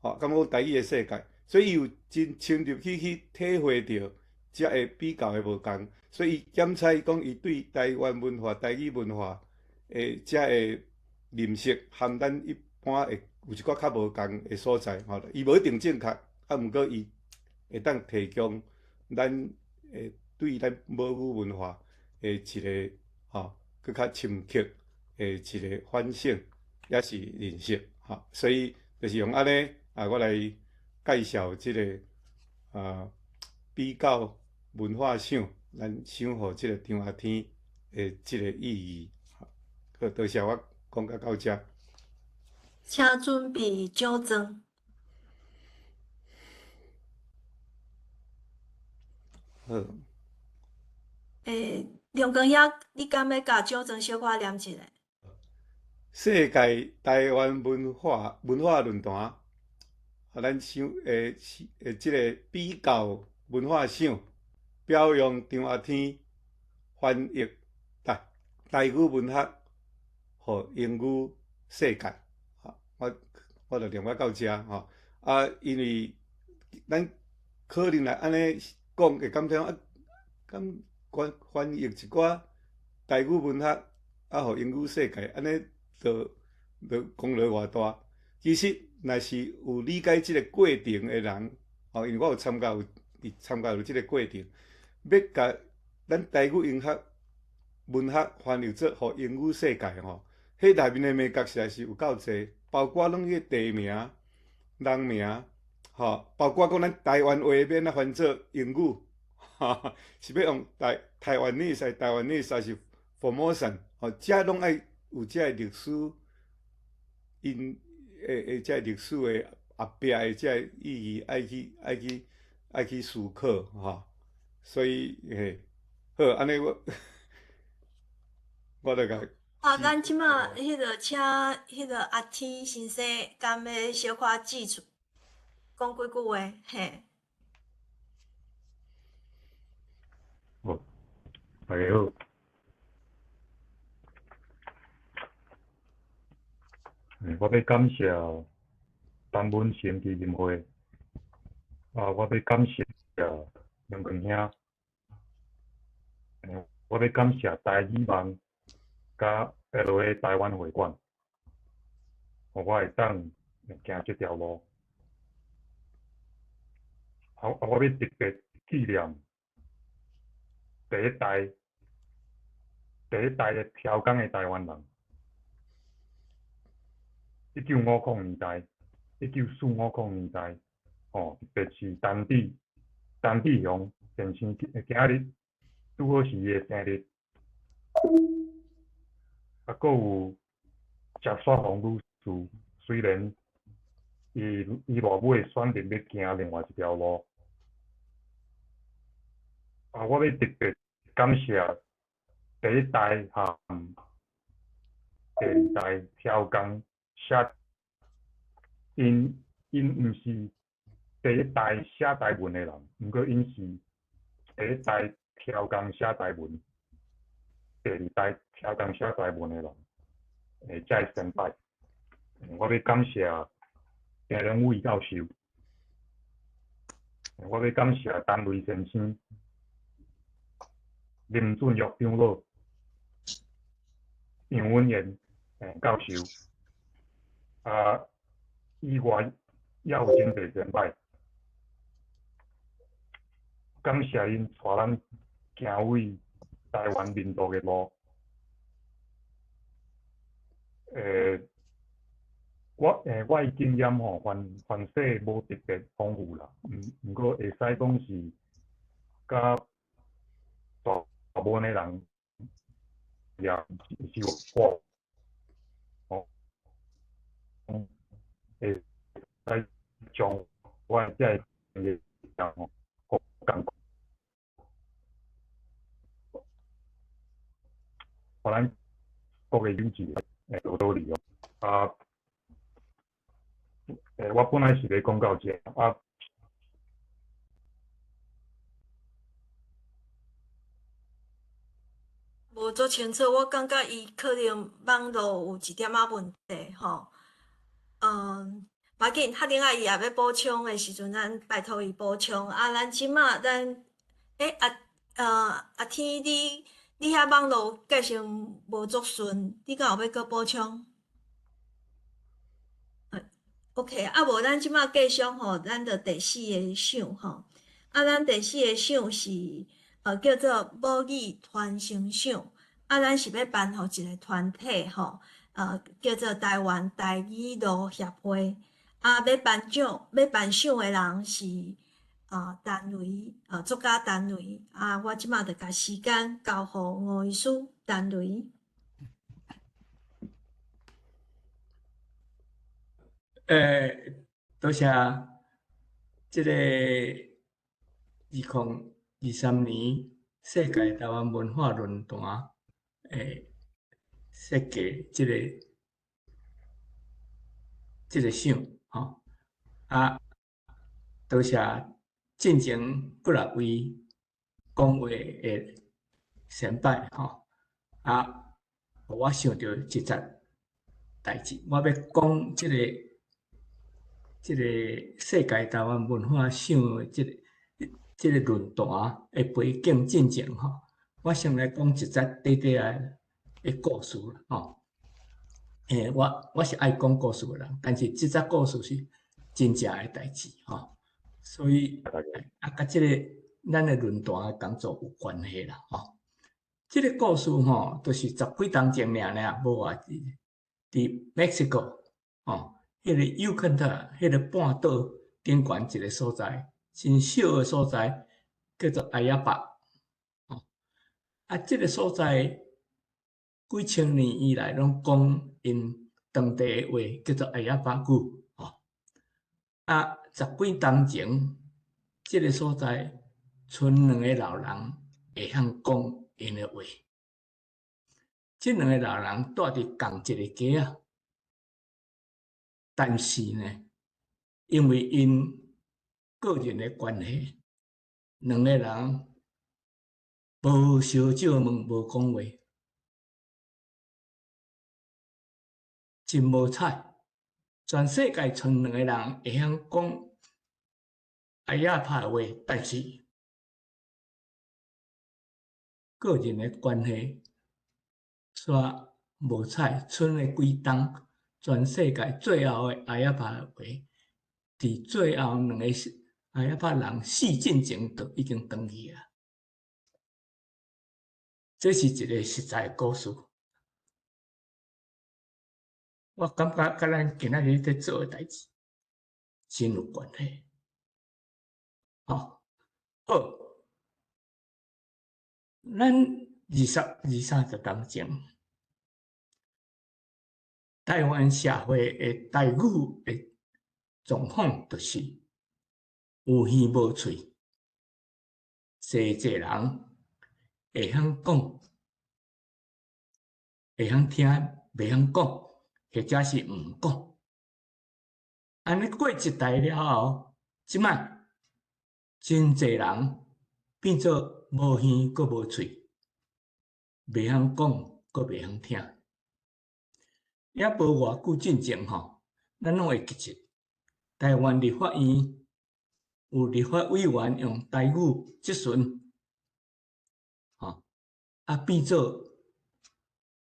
S8: 吼，敢講台語的世界，所以伊有真深入去去體會著遮个比較的無仝，所以伊檢查講伊對台灣文化、台語文化的遮个認識，含咱一般會有一寡較無仝的所在，吼，伊無一定正確，啊，毋過伊會當提供咱會對咱母語文化的一個吼，閣較深刻的一個反省，抑是認識，吼，所以就是用按呢啊，我來介紹這個啊比較文化賞，咱賞予這個張阿天的這個意義。好，多謝我講到到遮。
S1: 請準備獎狀。
S8: 好。
S1: 欸，梁光兄，你敢欲共獎狀小可念一下？
S8: 世界台灣文化文化論壇，啊，咱賞欸欸，這個比較文化賞，表揚張阿天翻譯台台語文學，予英語世界。我我就念我到遮吼。啊，因為咱可能來按呢講，會感覺啊，敢翻翻譯一寡台語文學，啊，予英語世界，按呢就就功勞偌大。其實，若是有理解這個過程的人，吼，因為我有參加有參加有這個過程，欲共咱台語文學文學翻譯做予英語世界吼，彼內面的眉角實在是有夠濟，包括攏彼個地名、人名，吼，包括講咱台灣話欲按怎翻做英語，哈哈，是欲用台台灣語，還是台灣語，還是 Formosan，吼，遮攏愛有遮个歷史，𪜶的的遮歷史的後壁的遮個意義，愛去愛去愛去思考，吼，所以嘿，好，按呢我我就共。
S1: 啊，咱這馬彼個請彼個阿天先生，敢欲小可指出，講幾句話，嘿。
S5: 好，大家好。我欲感謝陳文成基金會，啊，我欲感謝梁光兄，我欲感謝台語網佮 LA 台灣會館，予我會當行這條路。啊，我欲特別紀念第一代、第一代的挑工的台灣人。1950年代、1940年代，吼，特別是陳志、陳志雄先生，今仔日拄好是伊的生日。啊，閣有謝雪紅女士，雖然伊伊落尾選擇欲行另外一條路。啊，我欲特別感謝第一代和第二代挑工寫，𪜶𪜶毋是第一代寫台文的人，毋過𪜶是第一代挑工寫台文，第二代挑工寫台文的人，欸，這个先輩。我欲感谢郑仁伟教授，我欲感谢陈雷先生、林俊玉长老、杨文彦教授，啊，以外也有真济前辈，感谢𪜶带咱行为台湾民族的路。我的经验吼，凡势无特别丰富啦，毋过会使讲是佮大部分的人也是有我，吼，会使将我的这个经验吼，予共，予咱各个有志的多多利用啊。我本来是欲讲到遮啊。
S1: 无足清楚，我感觉伊可能网路有一点仔问题吼。无要紧，较顶仔伊也欲补充的时阵，咱拜托伊补充。啊，咱这马咱，欸，阿天你遐网路继续无足顺，你敢有欲阁补充？OK，啊无咱这马继续吼，咱就第四个赏吼。啊，咱第四个赏是叫做母语传承赏。啊，咱是欲颁予一个团体吼，叫做台湾台语路协会。啊，欲颁奖、欲颁赏的人是陈雷，作家陈雷。啊，我这马就共时间交予吴医师陈雷。
S9: 多谢这个2023年世界台湾文化论坛设计这个赏吼，啊，多谢进前几若位讲话的前辈吼，啊，予我想著一则代志，我欲讲这个世界台湾文化赏的这个论坛的背景进前吼，我先来讲一则短短的故事吼。我是爱讲故事的人，但是这则故事是真正的代志吼，所以啊，佮这个咱的论坛的工作有关系啦吼。这个故事吼，就是十几冬前尔尔，无偌久，伫 Mexico 吼。彼个尤肯特，彼个半岛顶悬一个所在，真小的所在，叫做阿亚巴。哦，啊，这个所在几千年以来拢讲𪜶当地的话，叫做阿亚巴语。哦，啊，十几冬前，这个所在賰两个老人会晓讲𪜶的话。这两个老人住伫仝一个街仔。但是呢，因为𪜶个人的关系，两个人无相借问，无讲话，真无彩。全世界賰两个人会晓讲阿亚帕话，但是个人的关系煞无彩，賰了几冬。全世界最后的阿亚帕话，伫最后两个阿亚帕人死进前就已经断去啊！这是一个实在的故事。我感觉佮咱今仔日咧做的代志真有关系。好，好，咱二十二三十冬前，台湾社会的台语的状况，就是有耳无喙，济济人会晓讲，会晓听，袂晓讲，或者是毋讲。按呢过一代了后，这摆真济人变做无耳阁无喙，袂晓讲，阁袂晓听。猶無偌久進前吼，咱攏會記得臺灣立法院有立法委員用台語質詢，吼，啊變做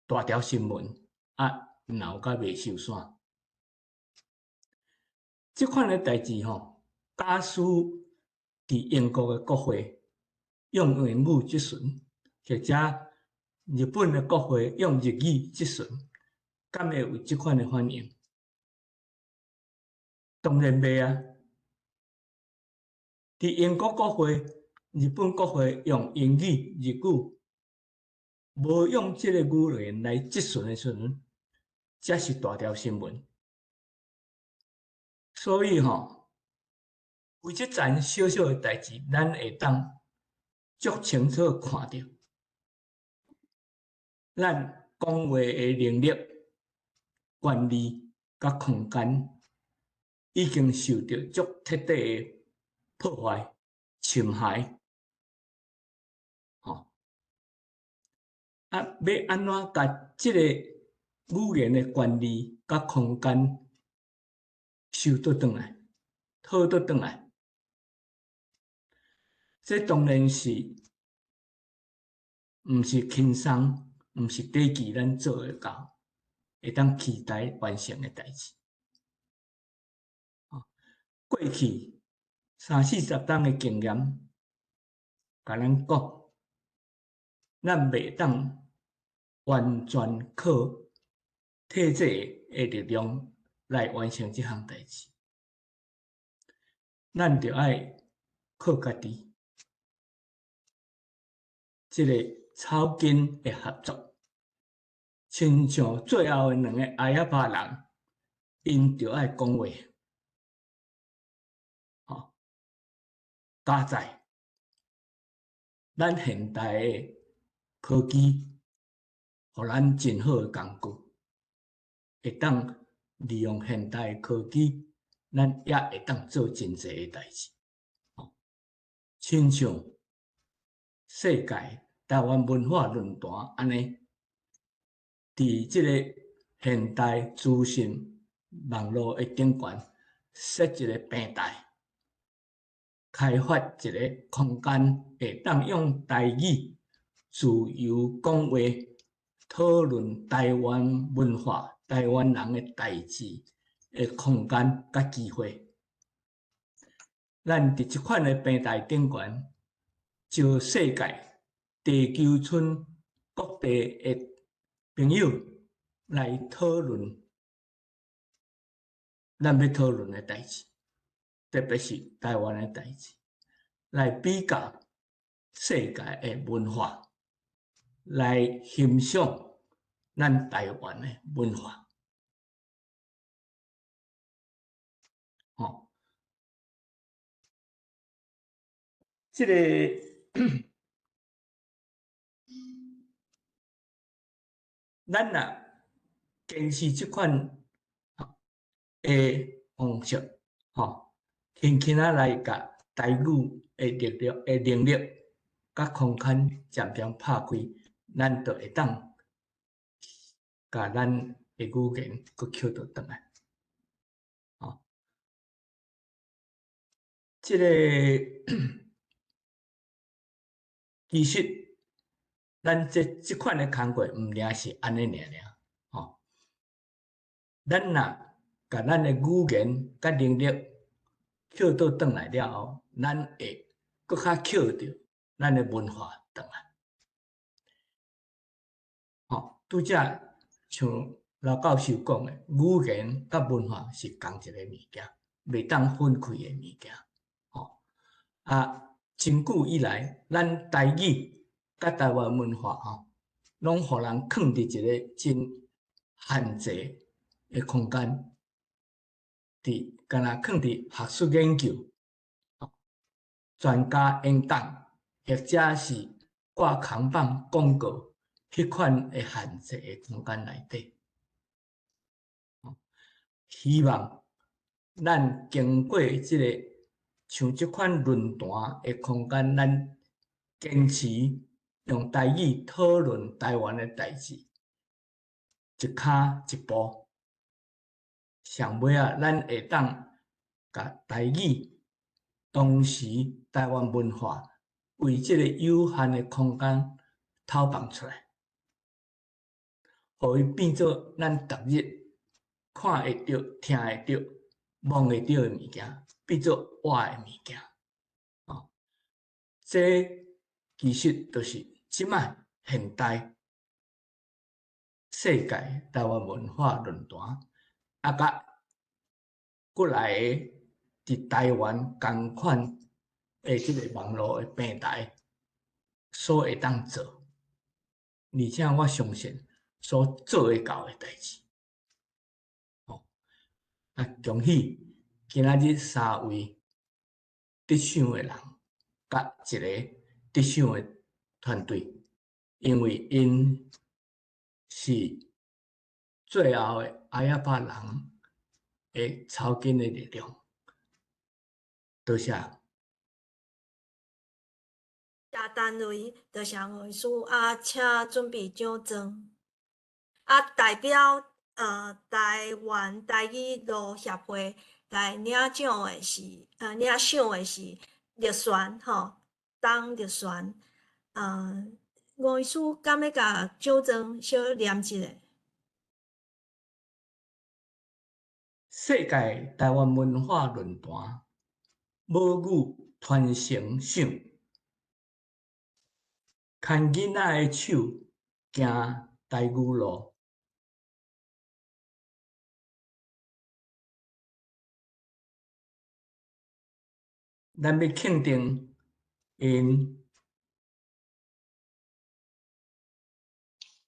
S9: 大條新聞，啊鬧甲袂收山。這款的代誌吼，假使佇英國的國會用英語質詢，或者日本的國會用日語質詢，敢會有這款的反應？當然袂啊！佇英國國會、日本國會用英語、日語，無用這個語言來質詢的時陣，才是大條新聞。所以吼，為這層小小的代誌，咱會當足清楚看著，咱講話的能力、權利佮空間，已經受著足徹底的破壞、侵害。吼，啊，欲按怎共這個語言的權利佮空間收倒轉來、討倒轉來？這當然是毋是輕鬆，毋是短期咱做會到，會當期待完成的代誌。過去三四十冬的經驗，共咱講，咱袂當完全靠體制的力量來完成這項代誌，咱著愛靠家己，這个草根的合作，親像最後的兩个阿亞巴人，𪜶著愛講話，吼，加載咱現代的科技，予咱真好的工具，會當利用現代的科技，咱也會當做真濟的代誌，吼，親像世界臺灣文化論壇按呢，佇這个現代資訊網路的頂懸設一个平台，開發一个空間，會當用台語自由講話，討論臺灣文化、臺灣人的代誌的空間佮機會。咱佇這款的平台頂懸，招世界地球村各地的朋友來討論咱欲討論的代誌，特別是臺灣的代誌，來比較世界的文化，來欣賞咱臺灣的文化。吼，這个咱若堅持這款的方式，吼，輕輕仔來共台語的力量、的能力，佮空間漸漸拍開，咱就會當共咱的語言閣抾倒轉來。吼，這个其實咱這這款的工課毋爾是按呢爾爾，吼。咱若共咱的語言佮能力抾倒轉來了後，咱會閣較抾著咱的文化轉來。吼，拄才像劉教授講的，語言佮文化是仝一个物件，袂當分開的物件。吼，啊，真久以來，咱台語佮臺灣文化吼，攏予人囥佇一个真限制的空間，佇敢若囥佇學術研究、專家演講，或者是掛扛棒廣告彼款的限制的空間內底。希望咱經過這个像這款論壇的空間，咱堅持用台語討論臺灣的代誌，一跤一步，上尾仔，咱會當共台語當時台灣文化為這个有限的空間透放出來，予伊變做咱逐日看會著、聽會著、摸會著的物件，變做活的物件。哦，這其實就是這擺現代世界台灣文化論壇，啊，佮過來个佇台灣仝款的這个網路的平台所會當做，而且我相信所做會到的代誌。哦，啊，恭喜今仔日三位得獎的人，佮一个得獎的團隊，因為𪜶是最後的阿亞巴人的草根的力量。多謝。
S1: 謝單位，多謝吳醫師啊，請準備獎狀。啊，代表台灣台語路協會來領獎的是領賞的是綠璇吼，董綠璇。吳醫師敢欲共獎狀小念一下？
S9: 世界台灣文化論壇母語傳承賞，牽囡仔的手行台語路。咱欲肯定𪜶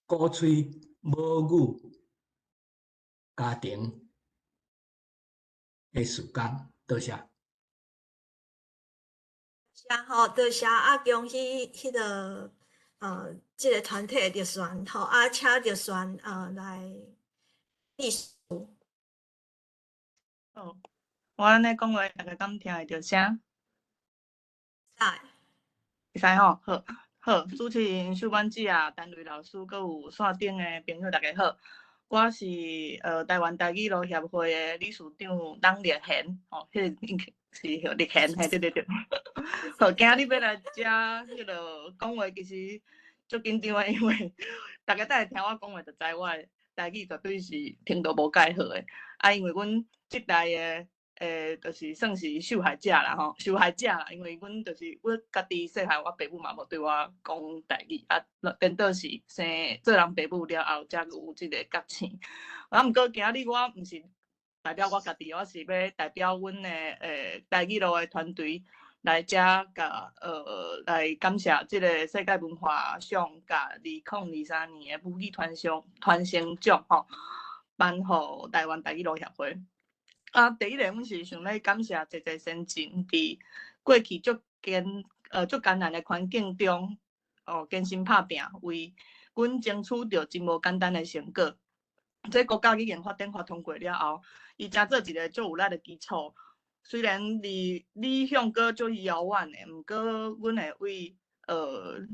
S9: 鼓吹母語家庭的事工，多謝。
S1: 謝吼，多謝啊！恭喜彼个這个團體綠璇吼，啊，請綠璇來致辭。
S10: 好，我按呢講話，大家敢聽會著聲？
S1: 會
S10: 使。會使吼，好，好，主持人秀婉姊啊，陳瑞老師，閣有線頂的朋友，大家好。我是台灣台語路協會的理事長董麗賢，吼，彼个應該是叫麗賢，嘿，對對對。好，今日欲來遮彼个講話，其實足緊張的，因為大家等下聽我講話，就知我的台語絕對是程度無蓋好的。啊，因為阮這代的，就是算是受害者啦吼，受害者啦，因為阮就是我家己細漢，我爸母嘛無對我講台語，啊，顛倒是生做人爸母了後，才有這个覺醒。啊，毋過今日我毋是代表我家己，我是欲代表阮的台語路的團隊來遮共來感謝這个世界文化賞佮2023年的母語傳承獎吼，頒予台灣台語路協會。啊，第一个，阮是想欲感謝濟濟先進佇過去足艱難的環境中，哦，堅心拍拚，為阮爭取著真無簡單的成果。這國家語言法典法通過了後，伊才做一个足有力的基礎。雖然離理想閣足遙遠的，毋過阮會為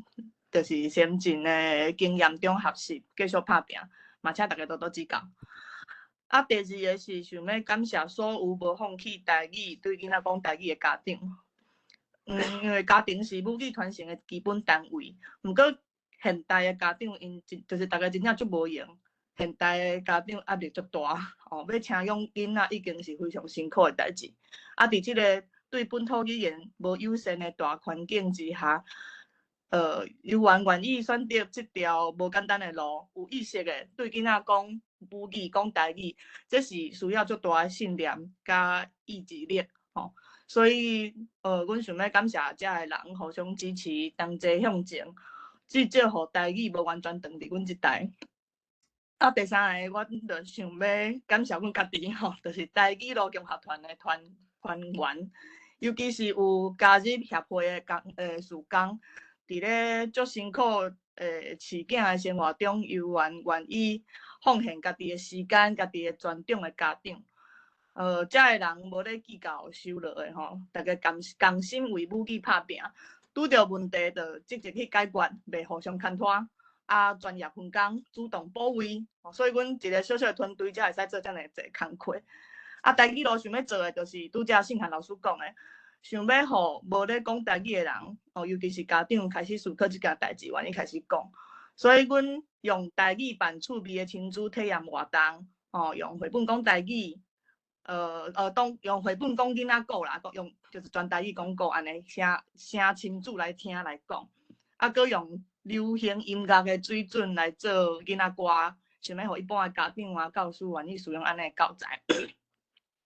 S10: 就是先進的經驗中學習，繼續拍拚，嘛請大家多多指教。啊，第二个是想欲感謝所有無放棄台語對囡仔講台語的家長。因為家庭是母語傳承的基本單位。毋過現代的家長𪜶真就是大家真正足無閒，現代的家長壓力足大，哦，欲請養囡仔已經是非常辛苦的代誌。啊，佇這个對本土語言無友善的大環境之下，猶原願意選擇這條無簡單的路，有意識的對囡仔講母語、講台語，這是需要足大的信念佮意志力，吼。所以，阮想欲感謝遮的人互相支持，同齊向前，至少予台語無完全斷佇阮這代。啊，第三个，我就想欲感謝阮家己吼，就是台語路共學團的團員，尤其是有加入協會的事工，佇咧足辛苦飼囝的生活中，猶原願意奉獻家己的時間、家己的專長的家長，遮的人無咧計較收落的吼，大家共心為母語拍拚，拄著問題就積極去解決，袂互相牽拖。啊，专业分工，主动补位，所以阮一个小小的团队才会使做遮尔济工课。啊，台语路想欲做的，就是拄才信涵老师讲的，想欲予无咧讲台语的人，哦，尤其是家长开始思考这件代志，愿意开始讲。所以阮用台语办趣味的亲子体验活动，哦，用绘本讲台语，当用绘本讲囡仔故啦，用就是全台语讲故按呢，声声亲子来听来讲，啊，阁用流行音乐的水准来做囡仔歌，想欲予一般的家长啊、教师愿意使用按呢的教材。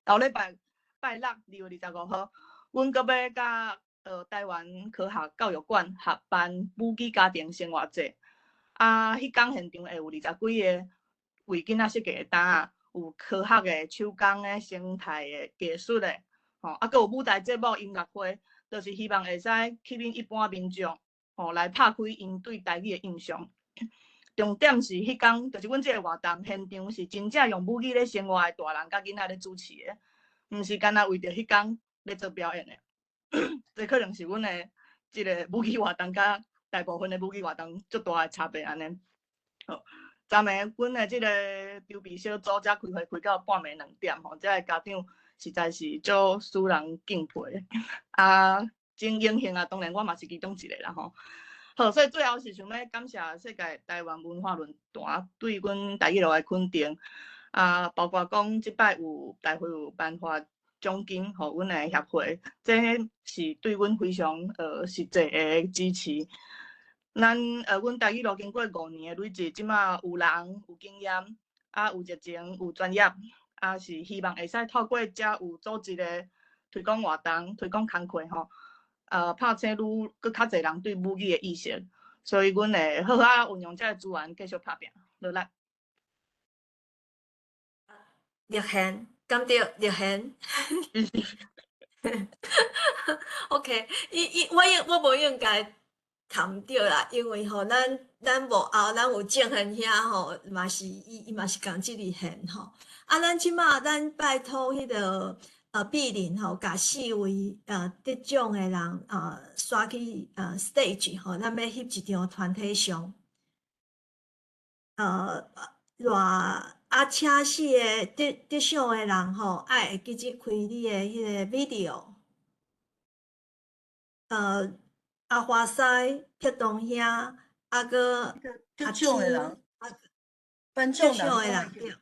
S10: 后礼拜拜六2月25号，阮阁欲佮台湾科学教育馆合办母语家庭生活节。啊，彼工现场会有20几个为囡仔设计的单仔，有科学的、手工的、生态的、艺术的，吼，啊，阁有舞台节目、音乐会，就是希望会使吸引一般民众，吼，来拍开𪜶对台语的印象。重点是彼工，就是阮这个活动现场是真正用母语咧生活的大人佮囡仔咧主持的，毋是干焦为著彼工咧做表演的。这可能是阮的这个母语活动佮大部分的母语活动足大的差别按呢。好，昨暝阮的这个筹备小组才开会开到半暝2点吼，这个家长实在是足使人敬佩的。啊，真荣幸啊，当然我嘛是其中一个啦吼。好，所以最后是想欲感谢世界台湾文化论坛对阮台语路的肯定，啊，包括讲这摆有大会有颁发奖金予阮的协会，这是对阮非常实际的支持。阮台语路经过5年的累积，这马有人有经验，啊有热情有专业，啊是希望会使透过遮有组织的推广活动、推广工课吼。拍醒愈阁较济人对母语的意识，所以阮会好好仔运用这个资源继续拍拼，努力。
S1: 绿贤，敢对？绿贤。OK，伊伊我应我无应该谈著啦，因为吼，咱幕后咱有正贤兄吼，嘛是伊伊嘛是仝这个贤吼。啊，咱这马咱拜托彼个碧玲吼，共四位得奖的人刷去stage 吼，咱欲翕一张团体相。热啊，请四个得奖的人吼，爱会记得开你的彼个 video。阿华西、铁东兄，啊阁
S11: 得奖的人，颁奖
S1: 的人对。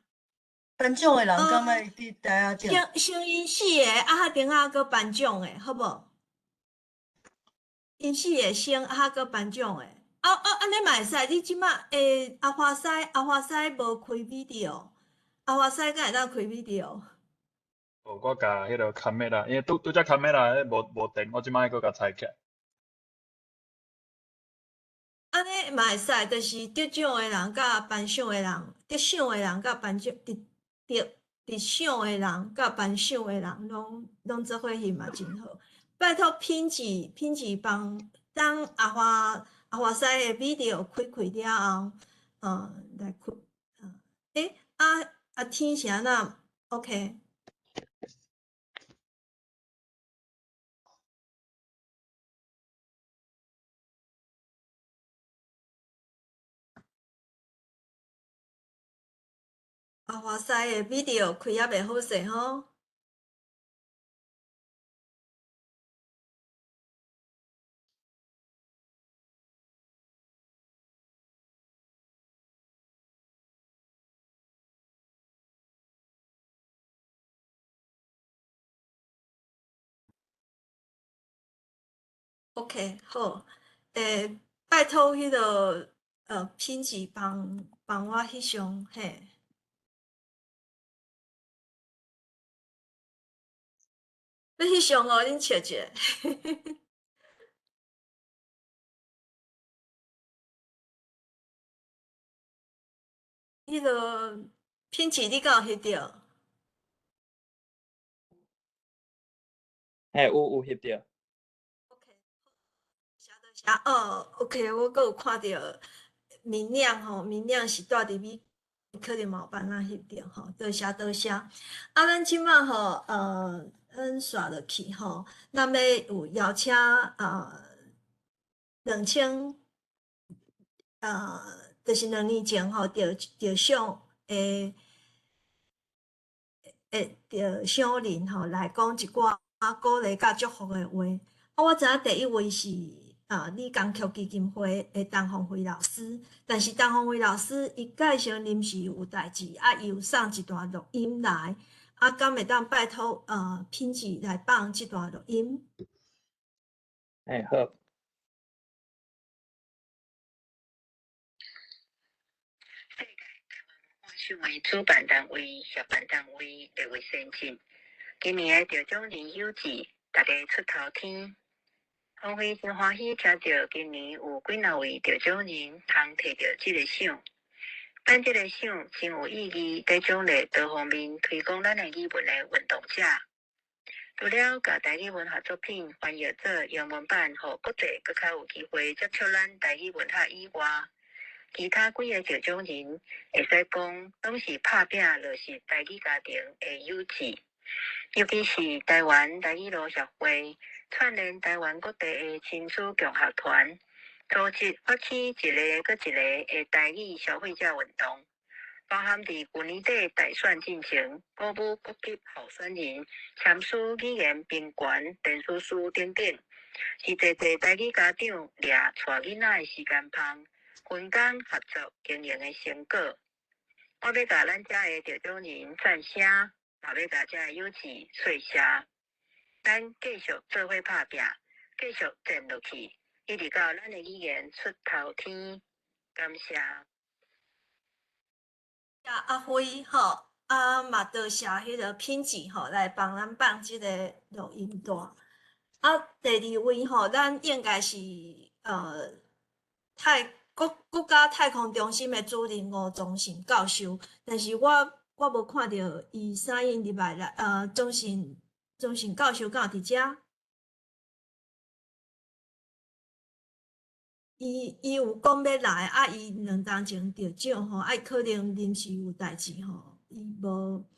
S11: 颁奖的人敢爱伫台仔顶？
S1: 先先𪜶四个，啊，较顶下阁颁奖的，好无？𪜶四个先，啊，阁颁奖的。啊啊，按呢嘛会使。你这马阿华西，阿华西无开 video，阿华西敢会当开 video？
S5: 哦，我共彼个 camera，因为拄拄才 camera 彼无无电，我这马阁共开起来。
S1: 按呢嘛会使，就是得奖的人佮颁奖的人，得奖的人佮颁奖得得得奖的人佮颁奖的人，拢拢做伙翕嘛真好。拜托品质品质帮等阿华西的 video 开开了后，来开，欸，啊啊天是按怎？OK。阿华西的 video 开犹袂好势吼。OK，好，拜托彼个品质帮帮我翕相嘿。欲翕相哦，恁笑一下。彼个品质你敢有翕著？
S12: 嘿，有翕著。
S1: 啊哦，OK，我阁有看著明亮吼，明亮是蹛伫美，可能嘛有办法翕著吼，多谢多谢。啊，咱这马吼，咱煞落去吼，咱欲有邀请啊，就是2年前吼，得得奖的的得奖人吼来讲一寡鼓勵佮祝福的話。啊，我知影第一位是李江曲基金會的陳鳳飛老師，但是陳鳳飛老師伊蓋先臨時有代誌，啊，伊有送一段錄音來，啊，敢會當拜託品志來放這段錄音？
S12: 欸，好。
S13: 世界台灣文化賞的主辦單位、協辦單位列位先進，今年的得獎人有志，大家出頭天。鳳飛真歡喜聽著今年有幾若位得獎人通提著這个賞。咱這个賞真有意義，佇獎勵多方面推廣咱的語文的運動者。除了共台語文學作品翻譯做英文版，予國際閣較有機會接觸咱台語文學以外，其他幾个得獎人會使講，攏是拍拚落實台語家庭的有志。尤其是台灣台語路協會串聯台灣各地的親子共學團，組織發起一个閣一个的台語消費者運動，包含佇舊年底大選進前，鼓舞各級候選人簽署語言平權聯署書等等，是濟濟台語家長掠帶囡仔的時間芳，分工合作經營的成果。我欲共咱遮的得獎人讚聲，嘛欲共遮的有志說謝。咱繼續做伙拍拚，繼續戰落去，一直到咱的語言出頭天。感謝。
S1: 謝阿輝吼，啊嘛多謝彼个品志吼來幫咱放這个錄音帶。啊，第二位吼，咱應該是國家太空中心的主任吳宗信教授，但是我無看著伊聲音入來啦。宗信教授敢有佇遮？伊有講欲來，啊，伊2冬前得獎吼，啊，伊可能臨時有代誌吼，伊無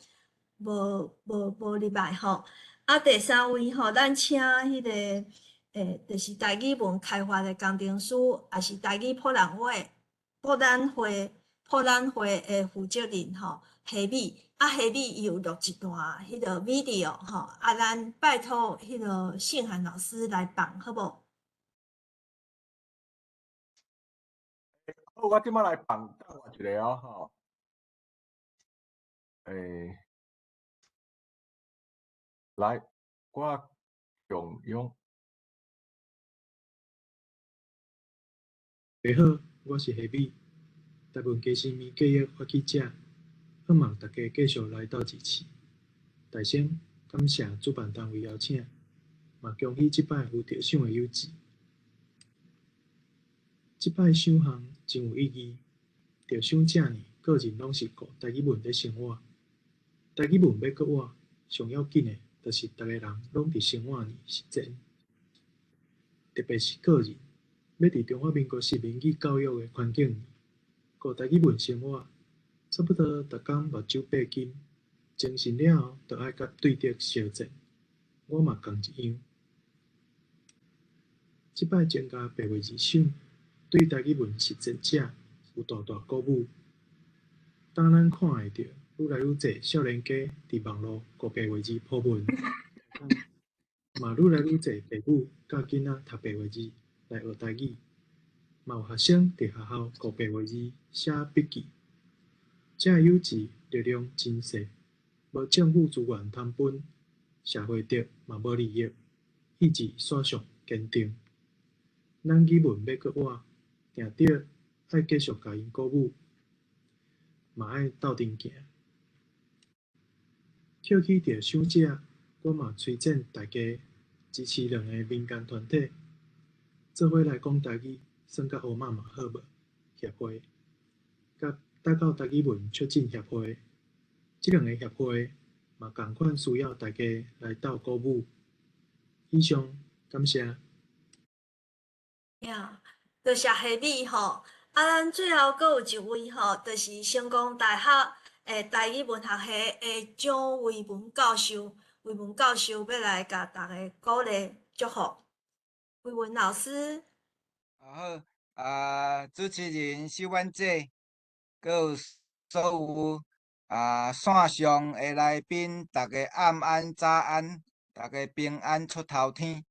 S1: 入來吼。啊，第三位吼，咱請彼个就是台語文開發的工程師，也是台語博覽會、博覽會、博覽會的負責人吼，夏美。啊，夏美伊有錄一段彼个 video 吼，啊，咱拜託彼个信涵老師來放，好無？
S4: 好，我這擺來放，等我一下哦，吼。來，我共用。
S14: 大家好，我是夏美，台文家私物計劃發起者，希望大家繼續來鬥支持。大先感謝主辦單位邀請，嘛恭喜這擺有得獎的有志。這擺賞項真有意義，得獎者呢，個人攏是顧台語文咧生活。台語文欲閣活，上要緊的，就是逐个人攏佇生活裡實踐。特別是個人，欲佇中華民國實民語教育的環境裡，顧台語文生活，差不多逐工目睭閉緊，精神了後，就愛佮對敵相戰。我嘛仝一樣。這擺增加白話字賞，對台語文實踐者有大大鼓舞。當咱看會著愈來愈濟少年家佇網路顧白話字鋪文，嘛愈來愈濟爸母教囡仔讀白話字來學台語，嘛有學生佇學校顧白話字寫筆記。這幼稚力量真細，無政府資源通分，社會得嘛無利益，意志煞上堅定。咱語文欲閣活，定著愛繼續共𪜶鼓舞，嘛愛鬥陣行。捡起著賞者，我嘛推薦大家支持兩个民間團體，做伙來講台語，算甲烏馬嘛好無？協會，佮打到台語文促進協會，這兩个協會嘛仝款需要大家來鬥鼓舞。以上，感謝。
S1: 呀，多謝夏美吼。啊，咱最後閣有一位吼，就是成功大學台語文學系的蔣維文教授，維文教授欲來共大家鼓勵祝福。維文老師。
S15: 啊好，啊，主持人秀婉姐，閣有所有線上的來賓，大家暗安早安，大家平安出頭天。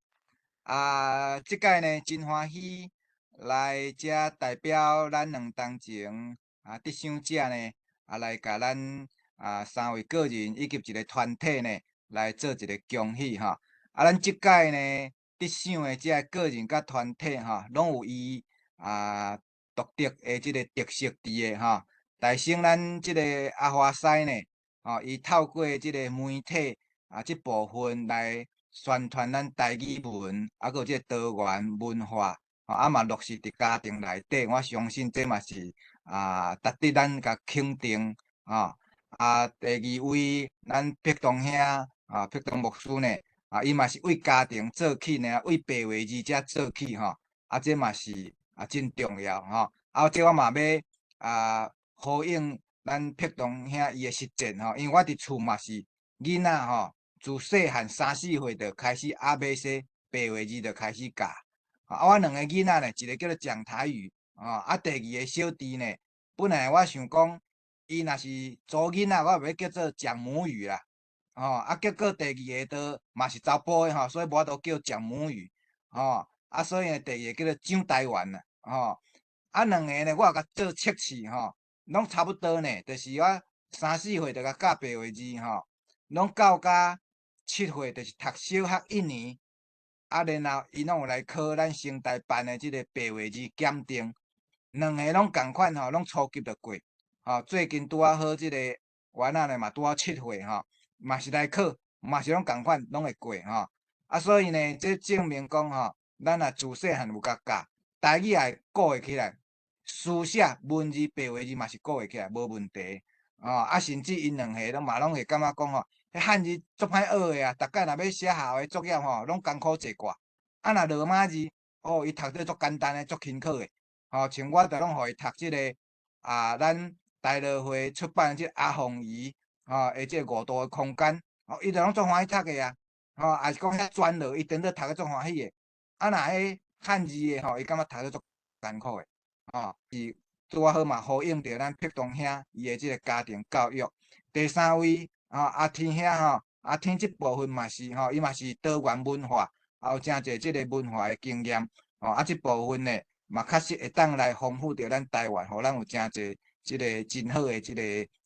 S15: 啊，這擺呢真歡喜來遮代表咱兩當前得賞者呢，來共咱三位個人以及一個團體呢來做一個恭喜吼。啊，咱這擺呢得賞的這個個人佮團體吼，攏有伊獨特的這個特色佇的吼。大先咱這個阿華師呢，吼，伊透過這個媒體這部分來宣傳咱台語文，閣有這個多元文化，吼，啊嘛落實佇家庭內底，我相信這嘛是值得咱共肯定，吼。啊，第二位咱碧東兄，碧東牧師呢，伊嘛是為家庭做起呢，為白話字遮做起吼，啊，這嘛是真重要吼。啊，這我嘛欲呼應咱碧東兄伊的實踐吼，因為我佇厝嘛是囡仔吼，自細漢三四歲就開始阿伯說白話字就開始教。啊，我兩個囡仔呢，一個叫做講台語，啊，第二個小弟呢，本來我想講，伊若是查囡仔，我欲叫做講母語啦，吼，啊，結果第二個都嘛是查埔的吼，所以無法度叫講母語，吼，啊，所以呢，第二個叫做講台灣啦，吼，啊，兩個呢，我有共做測試吼。攏差不多呢，就是我三四歲就共教白話字吼，攏教甲7歲，就是讀小學一年，啊，然後𪜶攏有來考咱成大辦的這個白話字檢定，兩个攏仝款吼，攏初級就過，吼，最近拄仔好這個囡仔呢嘛拄好7歲吼，嘛是來考，嘛是攏仝款，攏會過吼，啊，所以呢，這證明講吼，咱若自細漢有共教，台語也會顧會起來。書寫文字白話字嘛是顧會起來，無問題。哦，啊，甚至𪜶兩個攏嘛攏會感覺講吼，彼漢字足歹學的啊，逐擺若欲寫學校的作業吼，攏艱苦濟掛。啊，若羅馬字，哦，伊讀得足簡單的，足輕巧的。吼，像我就攏予伊讀這個咱大樂會出版的這阿鳳姨吼，的這個五度的空間，哦，伊就攏足歡喜讀的啊。吼，抑是講遐專落，伊顛倒讀得足歡喜的。啊，若彼漢字的吼，伊感覺讀得足艱苦的。吼，是拄仔好嘛，呼應著咱碧東兄伊的這個家庭教育。第三位，阿天兄吼，阿天這部分嘛是吼，伊嘛是多元文化，也有誠濟這個文化的經驗。吼，啊，這部分呢，嘛確實會當來豐富著咱台灣，予咱有誠濟這個真好的這個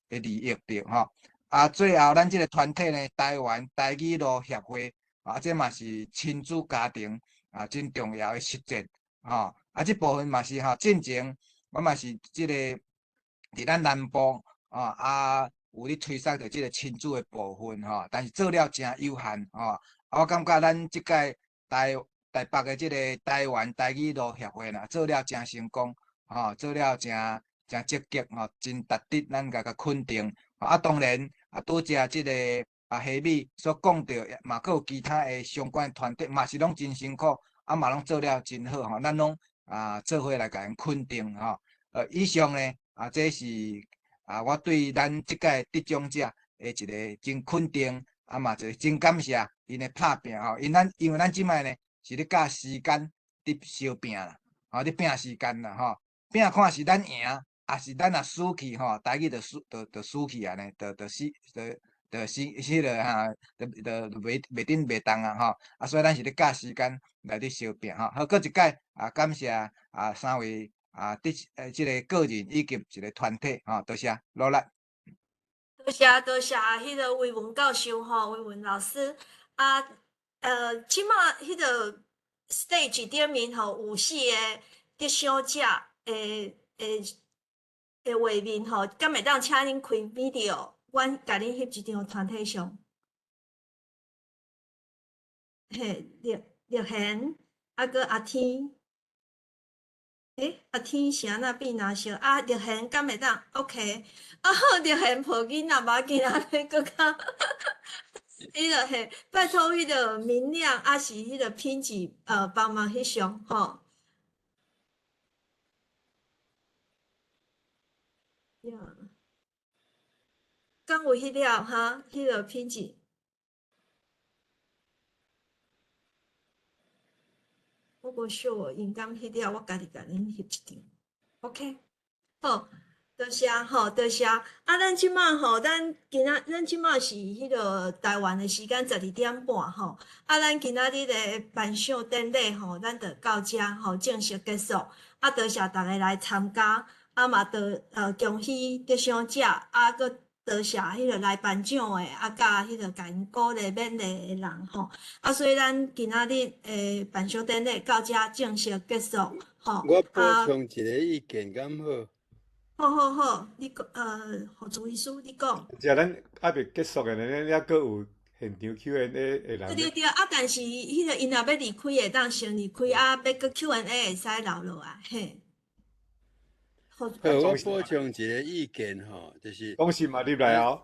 S15: 的利益著吼。啊，最後咱這個團體呢，台灣台語路協會，啊，這嘛是親子家庭真重要的實踐，吼。啊，這部分嘛是吼，進前我嘛是這個佇咱南部啊，有咧推捒著這個親子的部分吼，但是做了誠有限吼。啊，我感覺咱這屆台台北的這個台灣台語路協會啦，做了誠成功，吼，做了誠誠積極吼，真值得咱共肯定。啊，當然啊，拄才這個希美所講著，嘛閣有其他的相關團體，嘛是攏真辛苦，啊嘛攏做了真好吼，咱攏做伙來共𪜶肯定吼。以上呢，這是我對咱這屆得獎者的一個真肯定，啊嘛一個真感謝𪜶的拍拚吼。因為咱這擺呢是咧佮時間佇相拚啦，吼，咧拚時間啦吼，拚看是咱贏，抑是咱若輸去吼，台語就輸，就輸去按呢，就死，就死彼个哈，就袂振袂動啊吼，啊，所以咱是咧佮時間來咧相拚吼。好，閣一擺感謝三位得這個個人以及一個團體吼，多謝努力。
S1: 多謝多謝，彼個維文教授吼，維文老師啊，這馬彼個 stage 頂面吼有四個得賞者的的的畫面吼，敢會當請恁開 video？阮共恁翕一張團體相。嘿，綠綠賢，啊，閣阿天，欸，阿天是按怎變藍色？啊，綠賢敢會當？OK，啊好，綠賢抱囡仔無要緊，按呢閣較，彼個嘿，拜託彼個明亮，抑是彼個品質，幫忙翕相吼。呀，敢有翕了哈？彼個品質。我無 sure 𪜶敢翕了，我家己共恁翕一張。OK，好，多謝吼，多謝。啊，咱這馬吼，咱今仔咱這馬是彼個台灣的時間12點半吼。啊，咱今仔日的頒獎典禮吼，咱就到這吼正式結束。啊，多謝逐家來參加，啊嘛多恭喜得獎者，啊閣多謝彼個來頒獎的，啊佮彼個共𪜶鼓勵勉勵的人吼。啊，所以咱今仔日的頒獎典禮到這正式結束吼。
S6: 我補充一個意見，敢好？
S1: 好好好，你講，何主醫師，你講。
S8: 遮咱猶未結束的呢，咱猶閣有現場 Q&A 的人。
S1: 對對對，啊，但是彼個𪜶若欲離開會當先離開，啊，欲閣 Q&A 會使留落來，嘿。
S6: 好，我補充一個意見吼，就是
S8: 鍾信嘛入來哦。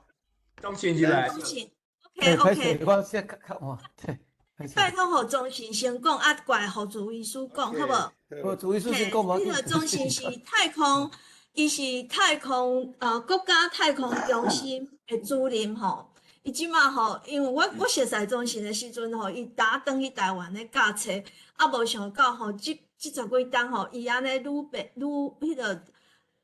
S9: 鍾信入來。
S1: 鍾信，OK OK。
S16: 我先較較晚。
S1: 拜託，予鍾信先講，啊，過來予朱醫師講，好無？
S16: 好，朱醫師先講無。
S1: 彼個鍾信是太空，伊是太空國家太空中心的主任吼。伊這馬吼，因為我熟似鍾信的時陣吼，伊打轉去台灣咧教冊，啊，無想到吼，這十幾冬吼，伊按呢愈變愈彼個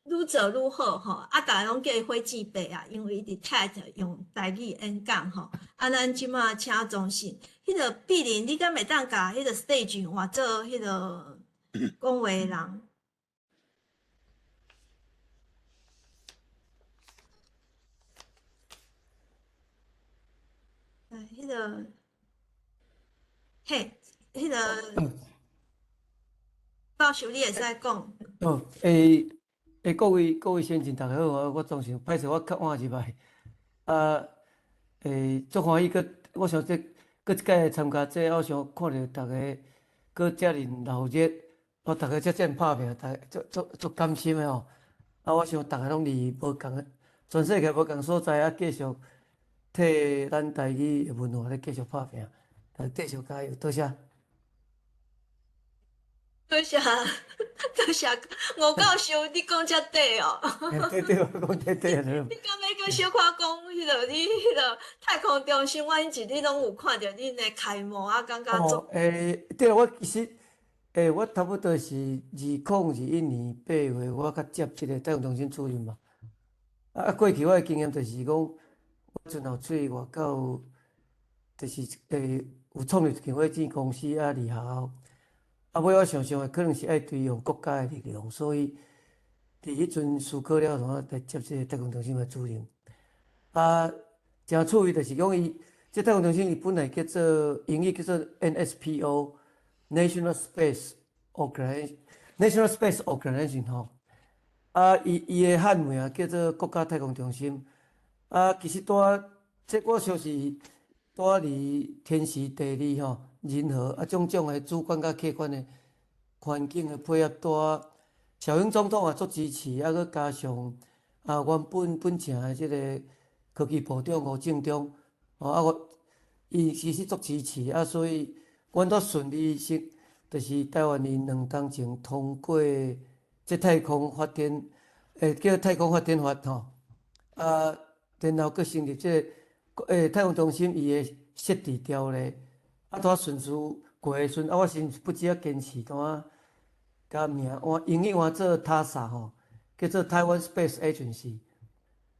S1: 愈做愈好吼，啊，逐家攏叫伊火箭伯啊，因為伊佇 TED 用台語演講吼。啊，咱這馬請鍾信，彼個碧玲，你敢會當共彼個 stage 換做彼個講話的人？彼個，嘿，彼個教授，你會使講。
S16: 哦，各位先進，大家好，我鍾信，歹勢我較晚入來。啊，足歡喜，閣我想這閣一擺參加這，我想看著逐家閣遮爾鬧熱，我逐家遮遮爾拍拚，逐家足足足甘心的吼。啊，我想逐家攏佇無仝的，全世界無仝所在啊，繼續替咱台語的文化咧繼續拍拚，大家繼續加油，多謝。
S1: 多謝，多謝，吳教授，你講遮短哦。
S16: 對對，我講短短。
S1: 你敢欲閣小可講彼個？你彼個太空中心，我彼一日攏有看著恁的開幕啊，感覺足。
S16: 哦，對，我其實，我差不多是2021年8月，我較接這個太空中心主任嘛。啊，過去我的經驗就是講，我陣後出去外口，就是有創立一間火箭公司啊，離學校。啊，尾我想想的可能是愛對用國家的力量，所以佇彼陣思考了後，我來接這個太空中心的主任。啊，誠趣味就是講伊，這太空中心伊本來叫做英語叫做 NSPO，National Space Organization，National Space Organization 吼。啊，伊的漢名叫做國家太空中心。啊，其實拄仔，這我想是拄仔佇天時地利吼。人和啊，種種的主觀佮客觀的環境的配合，拄仔小英總統也足支持，啊，閣加上啊，阮本請的這个科技部長吳政忠，哦，啊，我伊其實足支持，啊，所以阮都順利是，就是台灣佇2冬前通過這太空發展，叫太空發展法吼，啊，然後閣成立這个太空中心伊的設置條例。啊，拄仔順序過的時陣，啊，我是不只仔堅持，拄仔共名換英語換做 TASA 吼，叫做 Taiwan Space Agency。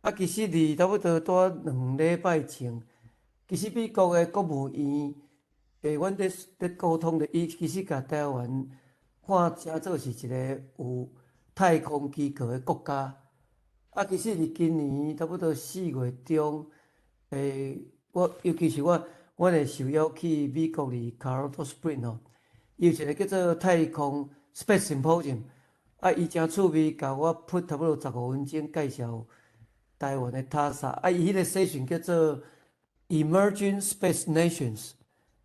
S16: 啊，其實佇差不多拄仔2禮拜前，其實美國的國務院，阮佇溝通的，伊其實共台灣看成做是一個有太空機構的國家。啊，其實佇今年差不多4月中，我尤其是我。阮會受邀去美國佇 Colorado Springs 吼，伊有一個叫做太空 Space Symposium，啊，伊誠趣味，共我 put 差不多15分鐘介紹台灣的 TASA，啊，伊彼個 session 叫做 Emerging Space Nations，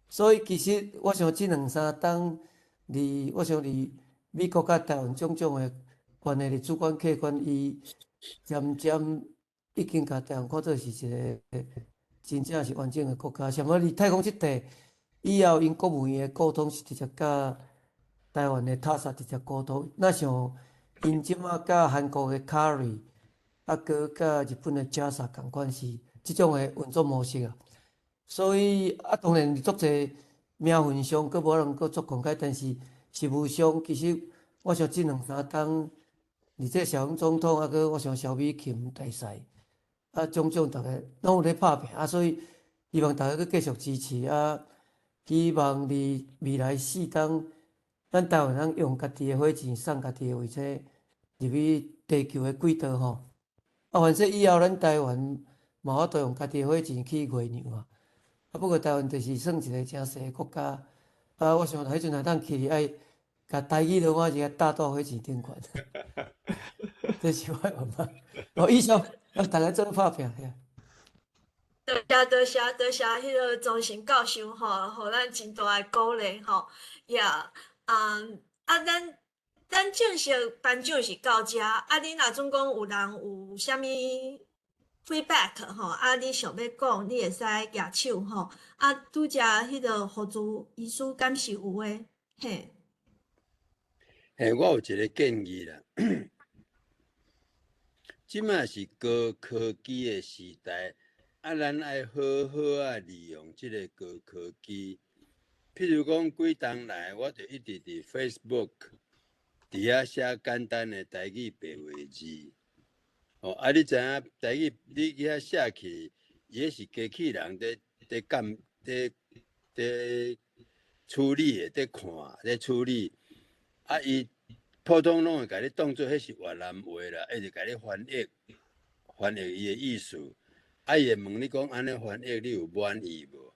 S16: 所以其實我想這兩三冬，佇我想佇美國佮台灣種種的關係，佇主觀客觀，伊漸漸已經共台灣看做是一個。真正是完整的國家，像我佇太空這塊，以後𪜶國務院的溝通是直接佮台灣的 TASA 直接溝通。若像𪜶這馬佮韓國的 KARI，啊，閣佮日本的 JAXA 仝款是這種的運作模式啊。所以啊，當然足濟名分上閣無法度閣足公開，但是事務上，其實我想這兩三冬，而且小英總統啊，閣我想蕭美琴大使，啊，種種逐家攏有咧拍拚，啊，所以希望大家閣繼續支持啊，希望佇未來4冬，咱台灣人用家己的火箭送家己的衛星入去地球的軌道吼。啊，反正以後咱台灣嘛有法度用家己的火箭去月娘啊。啊，不過台灣就是算一個誠細的國家，啊，我想彼陣若當去，愛共台語羅馬字搭到火箭頂懸。這是我的願望。哦，以上，啊，大家做伙拍拚。
S1: 多謝多謝多謝，彼個莊成教授吼，予咱真大的鼓勵吼。Yeah，啊啊，咱正式頒獎是到遮，啊，你若準講有人有啥物 feedback 吼，啊，你想欲講，你會使舉手吼。啊，拄才彼個互助醫師敢是有的，嘿。
S6: 嘿，我有一個建議啦。這馬是高科技的時代，啊，咱愛好好仔利用這个高科技。譬如講，幾冬來，我就一直佇 Facebook 佇遐寫簡單的台語白話字。哦，啊，你知影台語你去遐寫去，伊彼是機器人佇監佇處理的，佇看佇處理。啊，伊普通攏會共你當做彼是越南話啦，伊就共你翻譯，翻譯伊的意思。啊，伊會問你講按呢翻譯你有滿意無？